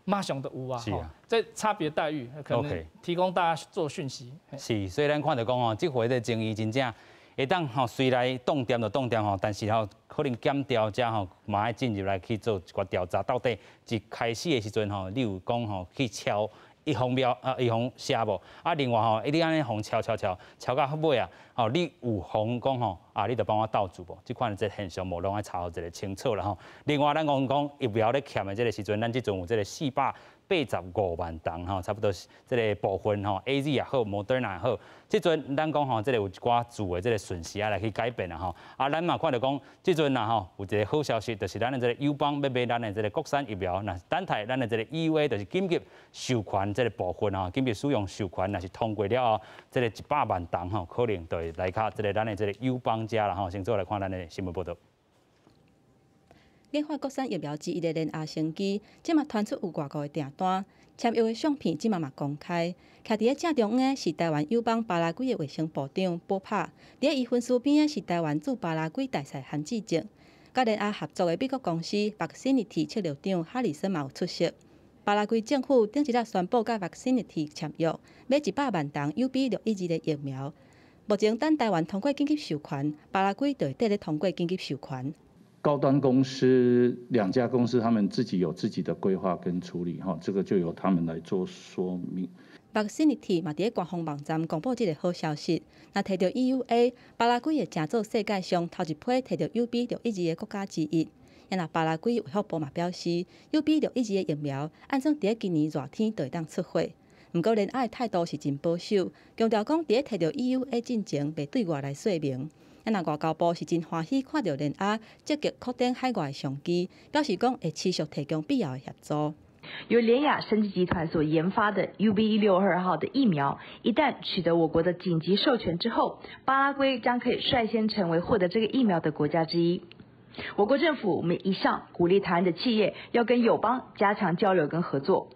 马上就有啊，吼，这差别待遇可能提供大家做讯息。是，所以咱看著讲吼，这回的争议真正会当吼随来挡掂就挡掂吼，但是吼可能检调者吼嘛爱进入来去做一寡调查，到底一开始的时阵吼，你有讲吼去敲预防标啊，预防射无？啊，另外吼，你按呢予敲敲敲敲到尾啊，吼，你有予讲吼啊，你就帮我斗注无？这款的这现象无拢爱查予一个清楚啦吼。另外，咱讲讲疫苗咧欠的这个时阵，咱这阵有这个485万筒吼，差不多是这个部分吼，AZ 也好，莫德纳也好，这阵咱讲吼，这个有一寡注的这个顺序啊来去改变啦吼。啊，咱嘛看著讲，这阵啦吼，有一个好消息，就是咱的这个友邦欲买咱的这个国产疫苗，若等待咱的这个 EUA 就是紧急授权这个部分吼，紧急使用授权，若是通过了后，这个100万筒吼，可能就会来较这个咱的这个友邦遮啦吼。先做来看咱的新闻报道。研发国产疫苗之一的联亚生技，这马传出有外国的订单，签约的相片这马嘛公开。徛伫咧正中央的是台湾友邦巴拉圭的卫生部长保帕，伫咧伊分书边的是台湾驻巴拉圭大使韩志正。佮联亚合作的美国公司 Vaxxinity 策略长哈里森嘛有出席。巴拉圭政府顶一日宣布佮 Vaxxinity 签约，买100万筒 UB 612的疫苗。目前等台湾通过紧急授权，巴拉圭就会缀咧通过紧急授权。高端公司两家公司，他们自己有自己的规划跟处理，哈，这个就由他们来做说明。 Vaxxinity 嘛伫咧官方网站公布这个好消息，若提到 EUA，巴拉圭会成做世界上头一批提到 UB 六一二的国家之一。若巴拉圭卫福部嘛表示，UB 六一二的疫苗按算伫咧今年热天就会当出货。毋过联亚的态度是真保守，强调讲伫咧提到 EUA 进前，袂对外来说明。啊，若外交部是真欢喜看著联亚积极扩展海外商机，表示讲会持续提供必要的协助。由联亚生技集团所研发的 UB 162号的疫苗，一旦取得我国的紧急授权之后，巴拉圭将可以率先成为获得这个疫苗的国家之一。我国政府我们一向鼓励台湾的企业要跟友邦加强交流跟合作。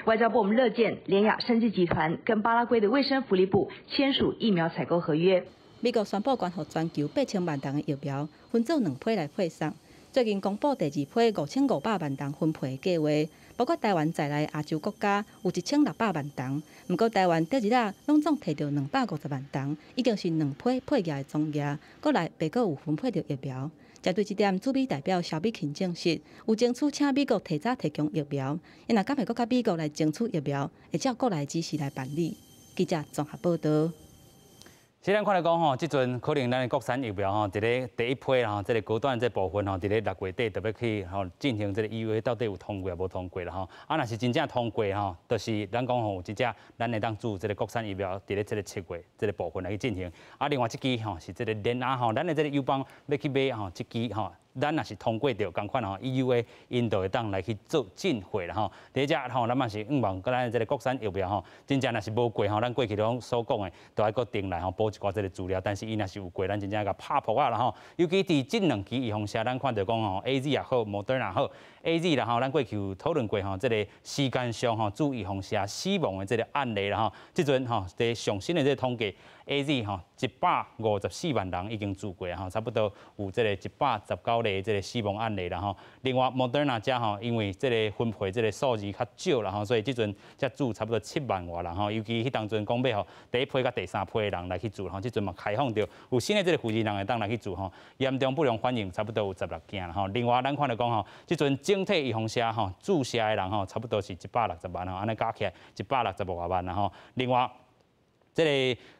外交部我们乐见联亚生技集团跟巴拉圭的卫生福利部签署疫苗采购合约。美国宣布捐予全球8000万筒的疫苗，分做两批来配送。最近公布第二批5500万筒分配的计划，包括台湾在内亚洲国家有1600万筒。毋过台湾顶一日拢总提著250万筒，已经是两批配额的总额，阁来袂阁有分配著疫苗。針對這點，駐美代表蕭美琴證實，有爭取請美國提早提供疫苗，伊若敢會閣佮美國來爭取疫苗，會照國內指示來辦理。記者綜合報道。是咱看來講吼，這陣可能咱的國產疫苗吼，佇咧第一批吼，這個高端這部分吼，佇咧6月底就欲去吼進行這個 EUA 到底有通過抑無通過啦吼。啊，若是真正通過吼，就是咱講吼，有真正咱會當注這個國產疫苗佇咧這個7月這個部分來去進行。啊，另外這支吼是這個聯亞吼，咱的這個友邦欲去買吼，這支吼。咱若是通過著仝款吼，EUA𪜶就會當來去做進貨啦吼。佇遮吼，咱嘛是向望，咱的這個國產疫苗吼，真正若是無過吼，咱過去攏所講的，都愛閣定來吼補一寡這個資料。但是伊若是有過，咱真正共拍噗仔啦吼。尤其佇這兩支預防射，咱看著講吼，AZ 也好，莫德納好，AZ 啦吼，咱過去有討論過吼，這個時間上吼，注預防射死亡的這個案例啦吼。這陣吼，佇上新的這個統計，AZ 吼154萬人已經注過吼，差不多有這個119例這個死亡案例啦吼。另外，莫德納遮吼，因為這個分配這個數字較少啦吼，所以這陣才注差不多7萬外人吼。尤其彼當陣講欲予第一批佮第三批的人來去注吼，這陣嘛開放著有新的這個負責人會當來去注吼。嚴重不良反應差不多有16件啦吼。另外，咱看著講吼，這陣整體預防射吼注射的人吼，差不多是160萬吼，按呢加起來165萬啦吼。另外，這個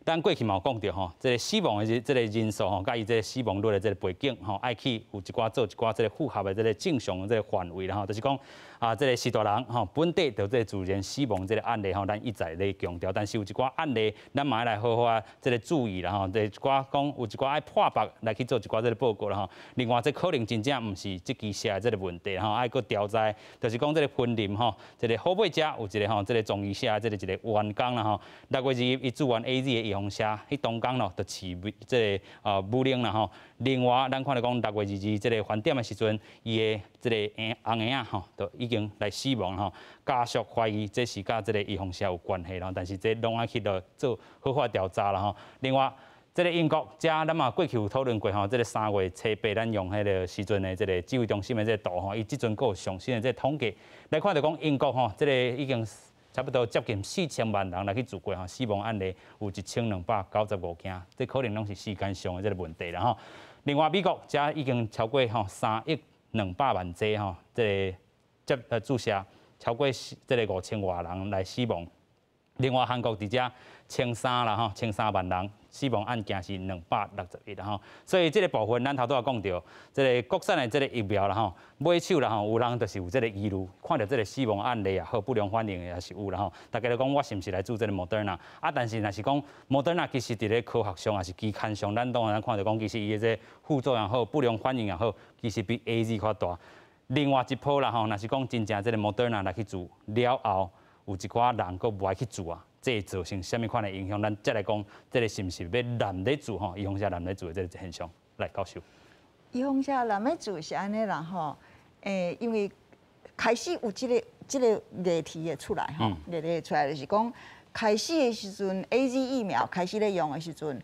咱過去嘛有講著吼，這個死亡的這個人數吼，佮伊這個死亡率的這個背景吼，愛去有一寡做一寡這個符合的這個正常的這個範圍啦吼，就是講啊，這個序大人吼，本地著這個自然死亡這個案例吼，咱一再咧強調，但是有一寡案例，咱嘛愛來好好啊這個注意啦吼，這一寡講有一寡愛破百來去做一寡這個報告啦吼。另外，這可能真正毋是這支射的這個問題吼，愛閣調查，就是講這個雲林吼，這個虎尾遮有一個吼，這個中醫社這個一個員工啦吼，6月2日伊注完 AZ 的預防射，彼當工咯，就飼這個啊母奶啦吼。另外，咱看著講6月22這個飯點的時陣，伊的這個嬰紅嬰仔吼，就已經來死亡吼。家屬懷疑這是佮這個預防射有關係啦，但是這攏愛去著做好好調查啦吼。另外，這個英國遮咱嘛過去有討論過吼，這個3月初8咱用彼個時陣的這個指揮中心的這個圖吼，伊這陣閣有上新的這個統計來看著講英國吼，這個已經差不多接近4000萬人來去注過吼，死亡案例有1295件，這可能攏是時間上的這個問題啦吼。另外，美國遮已經超過吼3億200萬劑吼，這個接注射超過這個5000外人來死亡。另外，韓國佇遮1300啦吼，1300萬人死亡案件是261啦吼。所以這個部分，咱頭拄仔講著，這個國產的這個疫苗啦吼，買手啦吼，有人就是有這個疑慮，看著這個死亡案例也好，不良反應也是有啦吼。大家就講我是毋是來注這個莫德納？啊，但是若是講莫德納，其實佇咧科學上抑是期刊上，咱當然看著講，其實伊的這個副作用好，不良反應也好，其實比 AZ 較大。另外一波啦吼，若是講真正這個莫德納來去注了後，有一寡人閣無愛去注啊，這會造成啥物款的影響？咱再來講，這個是毋是欲濫咧注吼？預防射濫咧注的這個現象，來教授。預防射濫咧注是按呢啦吼，因為開始有這個議題會出來吼，議題會出來就是講，開始的時陣 AZ 疫苗開始咧用的時陣，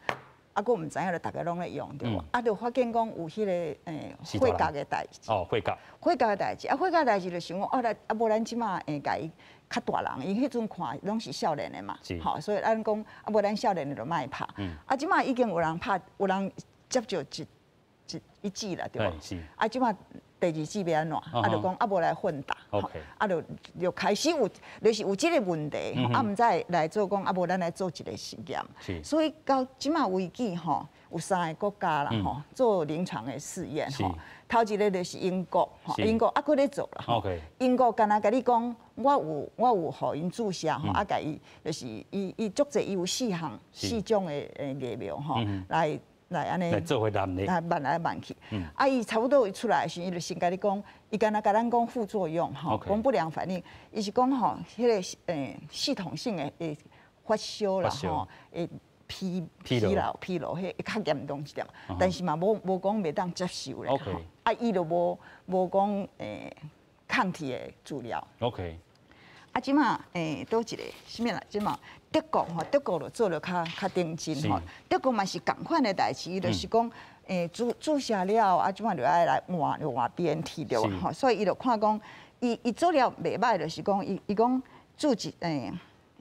啊，閣毋知影就逐家攏咧用對無？啊，就發現講有彼個血壓的代誌。哦，血壓。血壓的代誌，啊，血壓代誌就想講，哦，來啊，無咱這馬共伊較大人，因彼陣看攏是少年的嘛，吼，所以咱講啊，無咱少年的就莫拍。啊，這馬已經有人拍，有人接著一劑啦，對無？啊，這馬第二劑欲按怎？啊，就講啊，無來混打。啊，就開始有，就是有這個問題，啊，毋知來做講啊，無咱來做一個實驗。所以到這馬為止吼，有三個國家啦吼，做臨床的試驗吼。頭一個就是英國，英國猶閣咧做啦。英國敢若共你講，我有予𪜶注射吼，啊，共伊就是伊足濟伊有四項四種的疫苗吼，來按呢，來做伙濫咧，來慢來慢去。啊，伊差不多伊出來的時，伊就先共你講，伊敢若共咱講副作用吼，講不良反應，伊是講吼，彼個系統性的會發燒啦吼，會疲勞，彼會較嚴重一點，但是嘛無講袂當接受咧。啊，伊就無講抗體的治療。 啊，這馬佗一個啥物啦？這馬德國吼，德國就做得較認真吼。德國嘛是仝款的代誌，伊就是講注射了，啊，這馬就愛來換換 BNT 對無吼？所以伊就看講，伊做了袂䆀，就是講伊講注一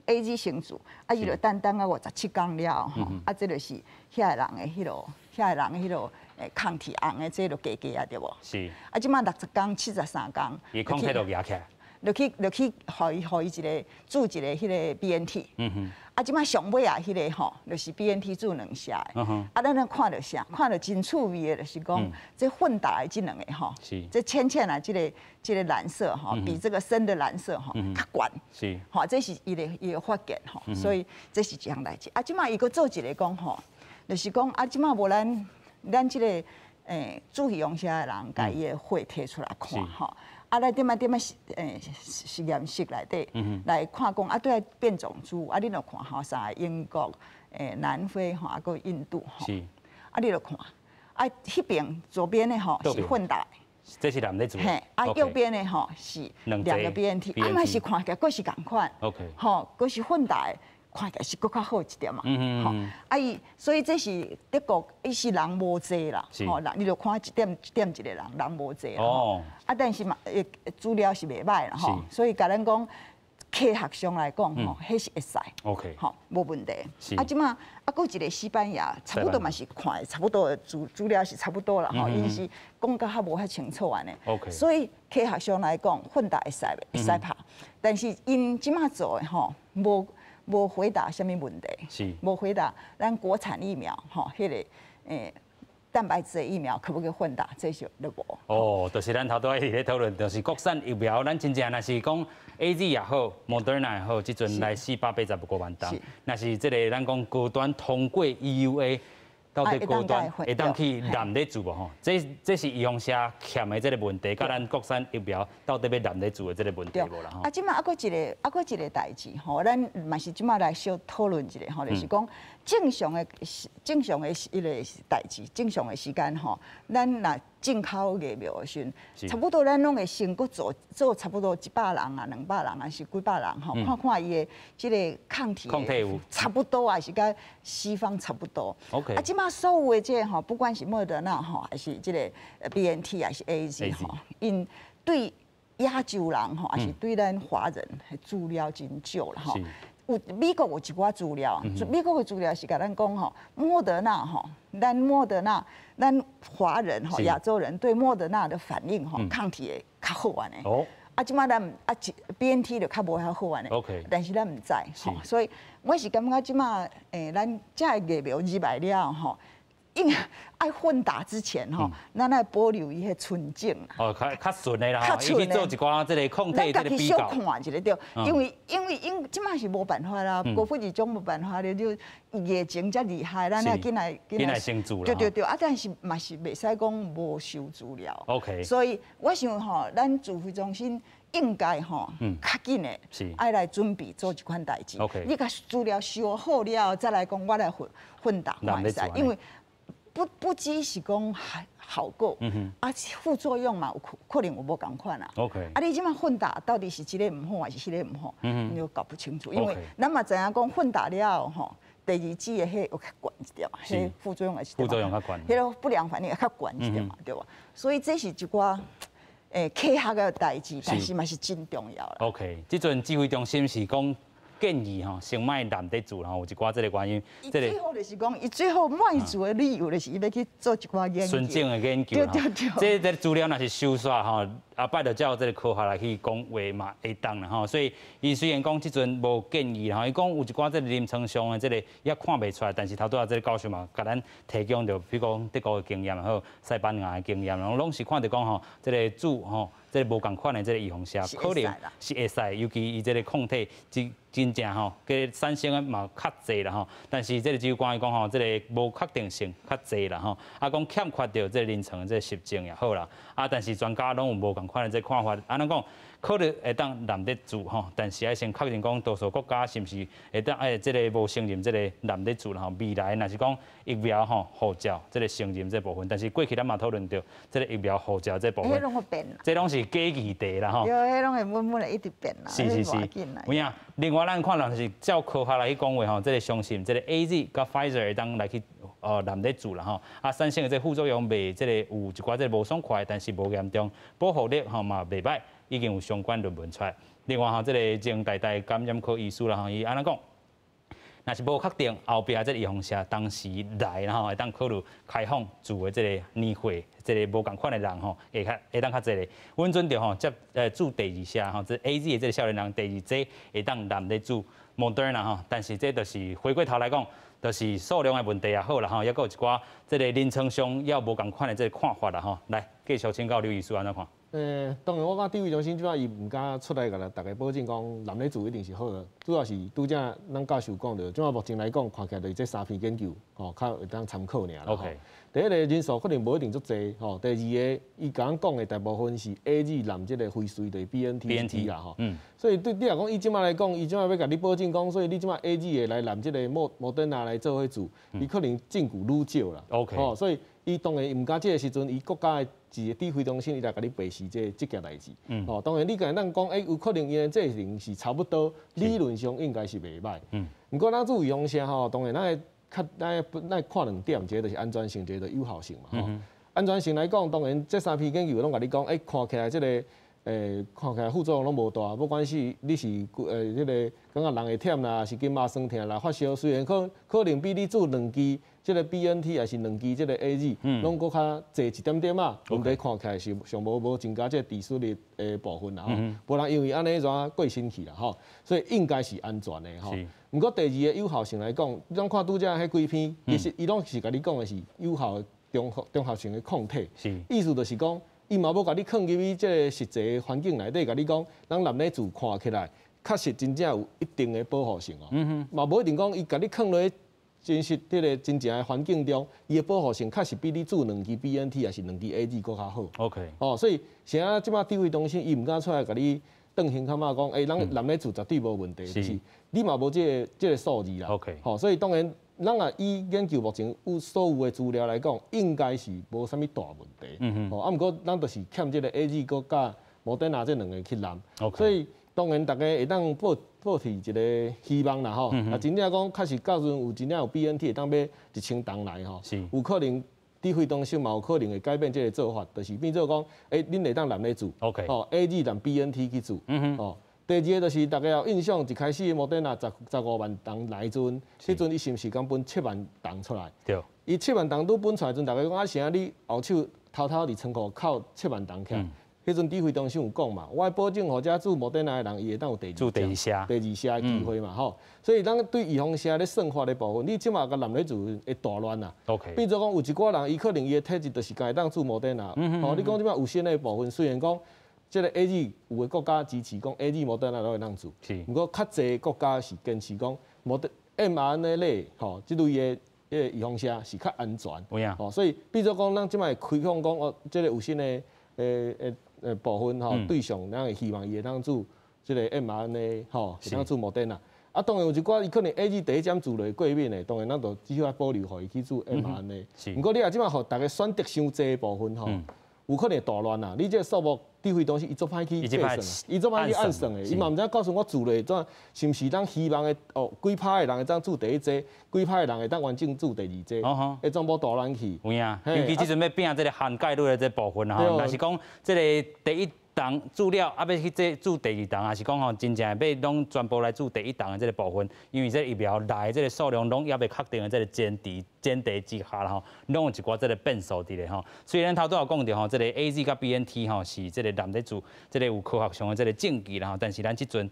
AZ 先注，啊，伊就等等到57工了吼，啊，這就是遐個人的彼落。遐个人彼落抗體紅的這就加加啊，對無？是。啊，這擺60工、73工，伊抗體就壓起來。就去，予伊一个注一个彼个 BNT。啊，這擺上尾啊，彼个吼，就是 BNT 注兩劑的。啊，咱咧看著啥？看著真趣味的，就是講，這混打的這兩个吼，這淺淺啊，這個藍色吼，比這個深的藍色吼較懸。吼，這是伊的發現吼，所以這是一項代誌。啊，這擺伊閣做一个講吼，就是講啊，這擺無咱這個注預防射的人，共伊的血提出來看吼。啊，來點仔點仔實驗室內底來看講啊，對變種株啊，你著看吼，啥英國、南非吼，啊，閣印度吼，啊，你著看，啊，彼邊左邊的吼是混打，這是兩個組，嘿，啊，右邊的吼是兩個 BNT，啊，嘛是看起來閣是仝款吼，閣是混打的。看起來是閣較好一點嘛，吼，啊伊，所以這是德國，伊是人無濟啦，吼，人你就看一點一點一個人，人無濟啦，啊，但是嘛，資料是袂䆀啦，吼，所以共咱講科學上來講，吼，彼是會使吼，無問題。啊，這擺啊，閣一個西班牙，差不多嘛是看差不多資料是差不多啦，吼，𪜶是講甲較無遐清楚按呢。所以科學上來講，混打會使袂？會使拍，但是𪜶這擺做的吼，無回答啥物問題，無回答咱國產疫苗吼，彼个蛋白質的疫苗可不可以混打？這是都無。哦，就是咱頭拄仔佇咧討論，就是國產疫苗，咱真正若是講 AZ 也好，Moderna 也好，這陣來485萬劑，若是這个咱講高端通過 EUA，到底高端會當去納咧注無吼？這是預防射欠的這个問題，佮咱國產疫苗到底欲納咧注的這个問題無啦吼？啊，這擺猶閣一个，猶閣一个代誌吼，咱嘛是這擺來小討論一下吼，就是講正常的彼个代誌，正常的時間吼，咱若進口疫苗的時陣，差不多咱攏會先閣做做差不多100人啊、200人啊，是幾百人吼，看看伊的這个抗體，抗體有差不多啊，是佮西方差不多。 啊，這擺所有的這个吼，不管是莫德納吼，還是這个 BNT 還是 AZ 吼，𪜶對亞洲人吼，還是對咱華人資料真少啦吼。有美國有一寡資料，美國的資料是共咱講吼，莫德納吼，咱莫德納，咱華人吼，亞洲人對莫德納的反應吼，抗體會較好按呢。啊，這擺咱啊，BNT 就較無遐好按呢。 但是咱毋知吼，所以我是感覺這擺咱這个疫苗入來了吼，應愛混打之前吼，咱愛保留伊彼純種。哦，較較純的啦，伊去做一寡這个抗體這个比較。咱家己小看一下對，因為這擺是無辦法啦，高富二種無辦法了，就疫情遮厲害，咱愛緊來緊來先做啦。對對對，啊，但是嘛是袂使講無收資料。 所以我想吼，咱指揮中心應該吼，較緊的，愛來準備做這款代誌。 你共資料收好了，再來講我來混打看會使，因為不只是講好過，啊，副作用嘛有可能有無仝款啊。 啊，你這擺混打到底是這个毋好還是彼个毋好，你就搞不清楚。因為咱嘛知影講混打了吼，第二劑的彼有較懸一點，彼副作用也是副作用較懸，彼个不良反應會較懸一點嘛，對無？所以這是一寡科學的代誌，但是嘛是真重要啦。 OK，這陣指揮中心是講建議吼，先莫濫咧注，吼，有一寡這个原因。伊最後就是講，伊最後莫做的理由就是伊欲去做一寡研究。純種的研究。對對對。這個資料若是收煞吼，後擺就照這个科學來去講話嘛會當啦吼。所以伊雖然講這陣無建議吼，伊講有一寡這个臨床上的這个也看袂出來，但是頭拄仔這个教授嘛，共咱提供著，比如講德國的經驗也好，西班牙的經驗，攏是看著講吼，這个注吼，這个無仝款的這个預防射，可能是會使，尤其伊這个抗體真正吼，佮產生的嘛較濟啦吼。但是這个只有關於講吼，這个無確定性較濟啦吼。啊，講欠缺著這个臨床的這個實證也好啦。啊，但是專家攏有無仝款的這個看法。按怎講，可能會當濫咧注吼，但是愛先確認講，多數國家是毋是會當這个無承認這個濫咧注吼。未來若是講疫苗吼護照這个承認這部分，但是過去咱嘛討論著這個疫苗護照這部分，彼攏會變，這攏是假議題啦吼。對，彼攏會穩穩的一直變啦。是是是，有影。另外，咱看人是照科學來去講話吼，這个相信這个 AZ 佮 Pfizer 會當來去濫咧注啦吼。啊，產生的這個副作用袂這個有一寡這個無爽快，但是無嚴重，保護力吼嘛袂䆀，已經有相關論文出來。另外吼，這個前台大感染科醫師啦吼，伊按怎講？若是無確定後壁這個預防射當時來，然後會當考慮開放注的這個年歲，這個無仝款的人吼，會較會當較濟咧。阮準著吼接注第二劑吼，這 AZ 的這個少年人第二劑會當攬咧注 Moderna 吼，但是這就是回過頭來講，就是數量的問題也好啦吼，抑閣有一寡這個臨床上也有無仝款的這個看法啦吼。來，繼續請教劉醫師按怎看？當然我感覺指揮中心這擺伊毋敢出來共大家保證講濫咧注一定是好的，主要是拄才咱教授講著，這擺目前來講看起來就是這三篇研究吼，較會當參考爾啦。 第一個人數可能無一定足濟吼，第二個伊共咱講的大部分是 AZ 攬這個輝瑞就是 BNT 啦吼。所以對你若講以這擺來講，伊這擺欲共你保證講，所以你這擺 AZ 的來攬這個莫德納來做伙注，伊可能證據愈少啦。 吼，所以伊當然毋敢這個時陣，伊國家的一個指揮中心，伊來共你白示這件代誌。吼，當然你共咱講，有可能𪜶的劑型是差不多，理論上應該是袂䆀。毋過咱注預防射吼，當然咱會較咱愛看兩點，一個就是安全性，一個就是有效性嘛。吼，安全性來講，當然這三篇研究攏共你講，看起來這個，看起來副作用攏無大，不管是你是這個感覺人會忝啦，是筋肉酸痛啦，發燒，雖然可能比你注兩支這個 BNT 抑是兩支這個 AZ，攏閣較濟一點點仔，問題看起來是上無增加這個致死率的部分啦吼。無人因為按呢怎過身去啦吼，所以應該是安全的吼。毋過第二個有效性來講，你攏看拄才彼幾篇，其實伊攏是共你講的是有效的中和性的抗體，意思就是講，伊嘛無共你囥入去這個實際環境內底，共你講，咱濫咧注看起來，確實真正有一定的保護性哦。嘛無一定講伊共你囥落去真實這個真正的環境中，伊的保護性確實比你注兩支 BNT 抑是兩支 AZ 閣較好。 哦，所以現在這擺指揮中心伊毋敢出來共你斷胸坎仔講，咱濫咧注絕對無問題，就是你嘛無這個數字啦。 吼，所以當然，咱若以研究目前有所有的資料來講，應該是無啥物大問題。吼，啊，毋過咱就是欠這個 AZ 閣佮莫德納這兩个去濫。 所以當然大家會當抱持一個希望啦吼。啊，真正講確實到時陣有真正有 BNT 會當買1000筒來吼，有可能指揮中心嘛有可能會改變這個做法，就是變做講，恁會當濫咧注，吼 AZ 濫 BNT 去注，吼。第二個就是大家有印象，一開始莫德納15萬筒來陣，彼陣伊是毋是敢分7萬筒出來？對。伊七萬筒拄分出來陣，大家講啊，啥你後手偷偷佇倉庫扣七萬筒起來？彼陣指揮中心有講嘛，我保證予遮注莫德納的人，伊會當有第二注第二劑第二劑的機會嘛吼。所以咱對預防射咧算法的部分，你這馬共濫咧注會大亂啊。 變做講有一寡人，伊可能伊的體質就是會當注莫德納。吼，你講這馬有新的部分，雖然講這個 AZ 有的國家支持講 AZ 莫德納攏會當注，毋過較濟國家是堅持講莫德 mRNA 類吼，這類的彼個預防射是較安全。吼，所以變做講咱這擺開放講哦，這個有新的部分吼對象，咱會希望伊會當注這個 mRNA 吼，會當注莫德納。啊，當然有一寡伊可能 AZ 第一針注落過敏的，當然咱就只好保留予伊去注 mRNA。毋過你若這擺予大家選擇傷濟部分吼，有可能會大亂啊！你這個數目指揮中心伊足歹去計算，伊足歹去按算的，伊嘛毋知告訴我注落怎，是毋是咱希望的哦？幾趴的人會當注第一劑，幾趴的人會當完整注第二劑，會全部大亂去。有影，尤其這陣欲拼這個涵蓋率的這部分吼，若是講這個第一筒注了，啊，欲去這注第二筒，抑是講吼，真正欲攏全部來注第一筒的這個部分，因為這疫苗來的這個數量攏猶未確定的這個前提之下啦吼，攏有一寡這個變數佇咧吼。雖然頭拄有講著吼，這個 AZ 佮 BNT 吼是這個濫咧注，這個有科學上的這個證據啦吼，但是咱這陣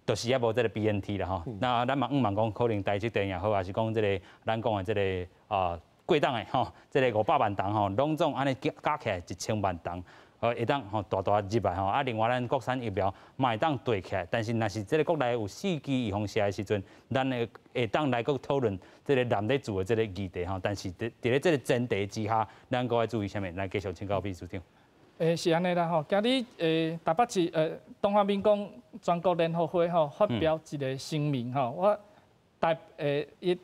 就是猶無這個 BNT 啦吼。那咱嘛向望講，可能台積電也好，抑是講這個咱講的這個啊過檔的吼，這個500萬筒吼，攏總按呢加起來1000萬筒。會當吼大大入來吼，啊，另外咱國產疫苗嘛會當對起來，但是若是這個國內有四劑預防射的時陣，咱會當來閣討論這個濫咧注的這個議題吼。但是佇咧這個前提之下，咱閣愛注意啥物？來繼續請教秘書長。是按呢啦吼，今日台北市中華民國全國聯合會吼發表一個聲明吼，我大伊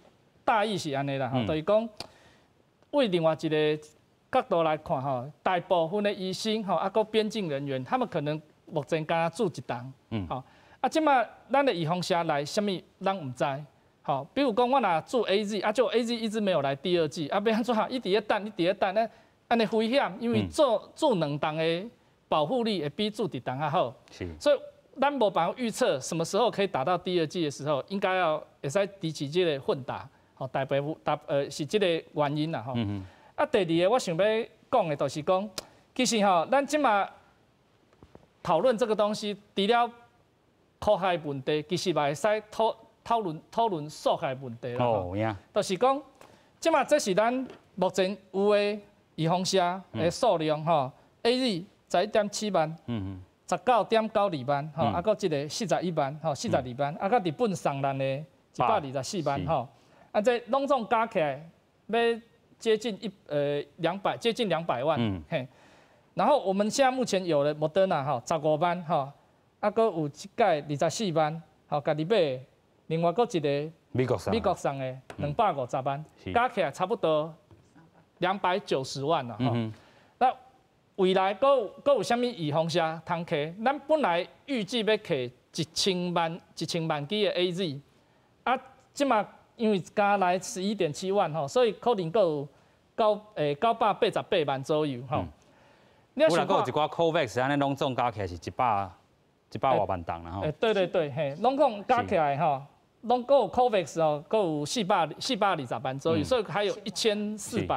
大意是按呢啦吼，就是講為另外一個角度來看吼，大部分的醫生吼，啊，閣邊境人員，他們可能目前敢若注一筒，吼，啊，這馬咱的預防射來啥物，咱毋知，吼，比如講我若注 AZ，啊，就 AZ 一直沒有來第二劑，啊，欲按怎？伊佇咧等，伊佇咧等咧，按呢危險，因為注兩筒的保護力會比注一筒較好，所以咱無辦法預測什麼時候可以打到第二劑的時候，應該要會使支持這個混打，吼，大部分是這個原因啦，吼。啊，第二个我想欲講的，就是講，其實吼，咱這馬討論這個東西，除了科學問題，其實嘛會使討論數學問題啦。哦，有影。就是講，這馬這是咱目前有的預防射的數量吼，AZ 11.7萬，19.92萬，吼，啊，閣這个41萬，吼，42萬，啊，閣日本送咱的124萬，吼，啊，這攏總加起來，欲接近一呃兩百，接近200萬，嘿。然後我們現在目前有的莫德納吼，15萬，吼，啊，閣有這擺24萬，吼，家己買，另外閣一个美國送美國送的250萬，加起來差不多290萬啦，吼。那未來閣有啥物預防射通摕？咱本來預計欲摕1000萬支的 AZ，啊，這馬因為加來11.7萬吼，所以可能閣有988萬左右吼。有啦，閣有一寡 COVAX，按呢攏總加起來是一百外萬筒啦吼。欸，對對對，嘿，攏總加起來吼，攏閣有 COVAX 哦，閣有420萬左右，所以還有1420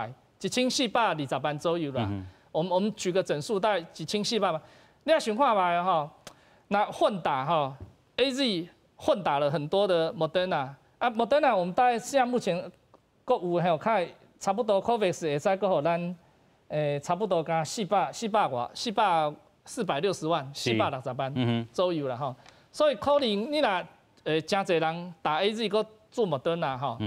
萬左右啦。我們舉個整數，大概1400萬。你欲想看覓吼，那混打吼，AZ 混打了很多的 Moderna 啊，Moderna 我們大概現在目前閣有還有看差不多 COVAX 會使閣予咱。差不多加四百四百外四百460萬460萬左右啦吼，所以可能你若誠濟人打 AZ 閣注莫德納吼，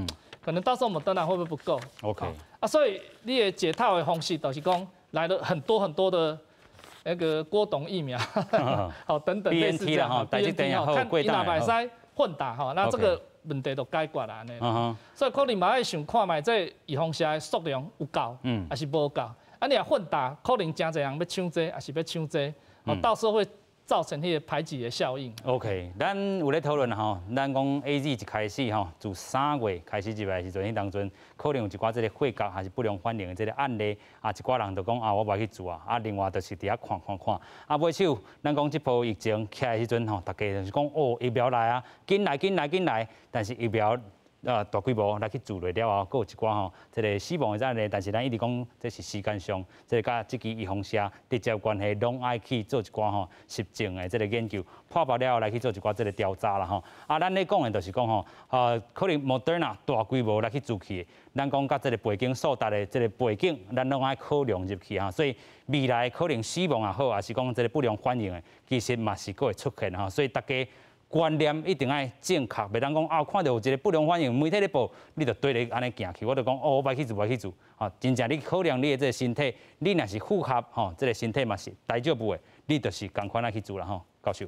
可能到時候莫德納會不會不夠？OK 啊，所以你的解套的方式就是講來了很多很多的那個郭董疫苗，好等等類似這樣， BNT 吼，看伊若會使混打吼，那這個問題就解決啦按呢。所以可能嘛愛想看覓這預防射的數量有夠，抑是無夠？啊，你若混打，可能誠濟人欲搶這，抑是欲搶這，哦，到時候會造成彼个排擠的效應。 OK，咱有咧討論吼，咱講 AZ 一開始吼，自3月開始入來的時陣，彼當陣可能有一寡這个血壓還是不良反應的這个案例，啊，一寡人就講啊，我無愛去注啊，啊，另外就是佇遐看看看，啊，尾手咱講這波疫情起來的時陣吼，大家就是講哦，疫苗來啊，緊來緊來緊來，但是疫苗大規模來去注落了後，閣有一寡吼，這个死亡的案例，但是咱一直講這是時間上，這个佮這支預防射直接關係，攏愛去做一寡吼實證的這个研究，破爆了後來去做一寡這个調查啦吼。啊，咱咧講的就是講吼，可能 Moderna 大規模來去注去，咱講佮這个背景數值的這个背景，咱攏愛考量入去哈。所以未來可能死亡也好，抑是講這个不良反應的，其實嘛是閣會出現吼。所以大家觀念一定愛正確，袂當講啊，看著有一个不良反應，媒體咧報，你就對咧按呢行去。我就講哦，我欲去注，欲去注。吼，真正你考量你的這个身體，你若是符合吼，這个身體嘛是大少部的，你就是仝款愛去注啦吼，教授。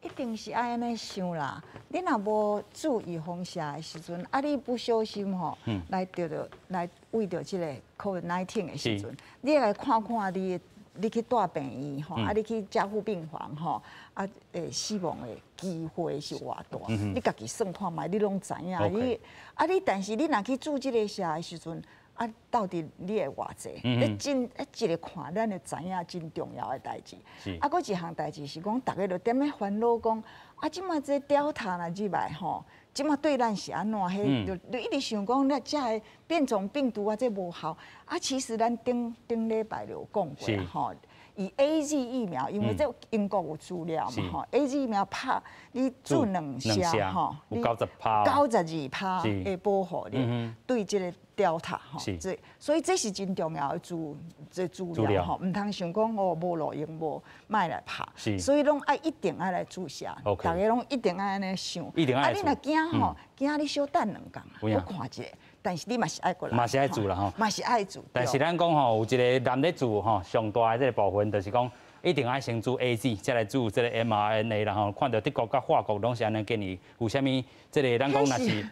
一定是愛按呢想啦。你若無注預防射的時陣，啊，你不小心吼，來著著來為著這个 COVID-19 的時陣，你來看看你。你去蹛病院吼，啊，你去加護病房吼，啊，死亡的機會是偌大？你家己算看覓，你攏知影。你啊，你但是你若去注這个射的時陣，啊，到底你會偌濟？你真一个看，咱就知影真重要的代誌。啊，閣一項代誌是講，逐家就踮咧煩惱講，啊，這馬這 Delta 若入來吼，這馬對咱是按怎？彼就一直想講，咱遮个變種病毒啊，這無效。啊，其實咱頂頂禮拜就有講過吼，以 AZ 疫苗，因為這英國有資料嘛吼，AZ 疫苗拍你注兩射吼，有90趴，92趴的保護力，對這个 Delta 吼，這所以這是真重要的這資料吼，毋通想講哦無路用無，莫來拍，所以攏愛一定愛來注射，逐家攏一定愛按呢想，啊你若驚吼，驚你小等兩工，閣看一下。但是你嘛是愛過來，嘛是愛注啦吼，嘛是愛注。但是咱講吼，有一个人咧注吼，上大的這个部分就是講，一定愛先注 AZ，再來注這个 mRNA，然後看著德國佮法國攏是按呢建議，有啥物這个咱講若是，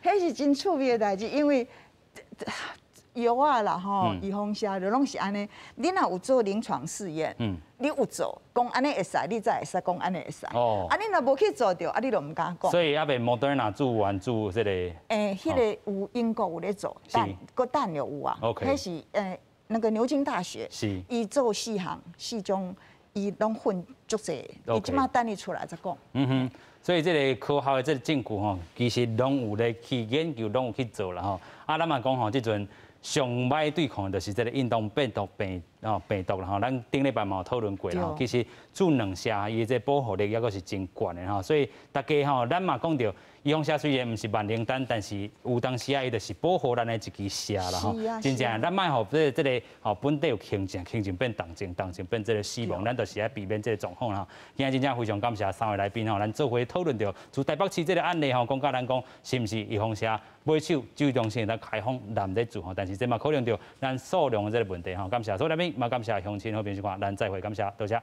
彼是真趣味的代誌，因為藥仔啦吼，預防射就攏是按呢。你若有做臨床試驗，你有做，講按呢會使，你才會使講按呢會使。哦。啊，你若無去做著，啊，你就毋敢講。所以猶未 Moderna 注完注這個。彼个有英國有咧做，但閣等著有啊。 OK。彼是那個牛津大學，伊做四項四種，伊攏混。足濟，伊這馬等伊出來再講。嗯哼，所以這个科學的這个證據吼，其實攏有咧去研究，攏有去做啦吼。啊，咱嘛講吼，這陣上䆀對抗就是這个印度變毒病吼病毒啦吼。咱頂禮拜嘛有討論過啦吼。其實注兩劑，伊這保護力猶閣是真懸的吼。所以大家吼，咱嘛講著，預防射雖然毋是萬靈丹，但是有當時啊，伊就是保護咱的一支射啦吼。真正，咱莫予這个吼本底有輕症，輕症變重症，重症變這个死亡，咱就是愛避免這个狀況啦。今日真正非常感謝三位來賓吼，咱做伙討論著，自台北市這个案例吼，講到咱講是毋是預防射買手指揮中心來開放濫咧注吼，但是這嘛考量著咱數量的這个問題吼。感謝所有來賓，嘛感謝鄉親好朋友收看，咱再會，感謝，多謝。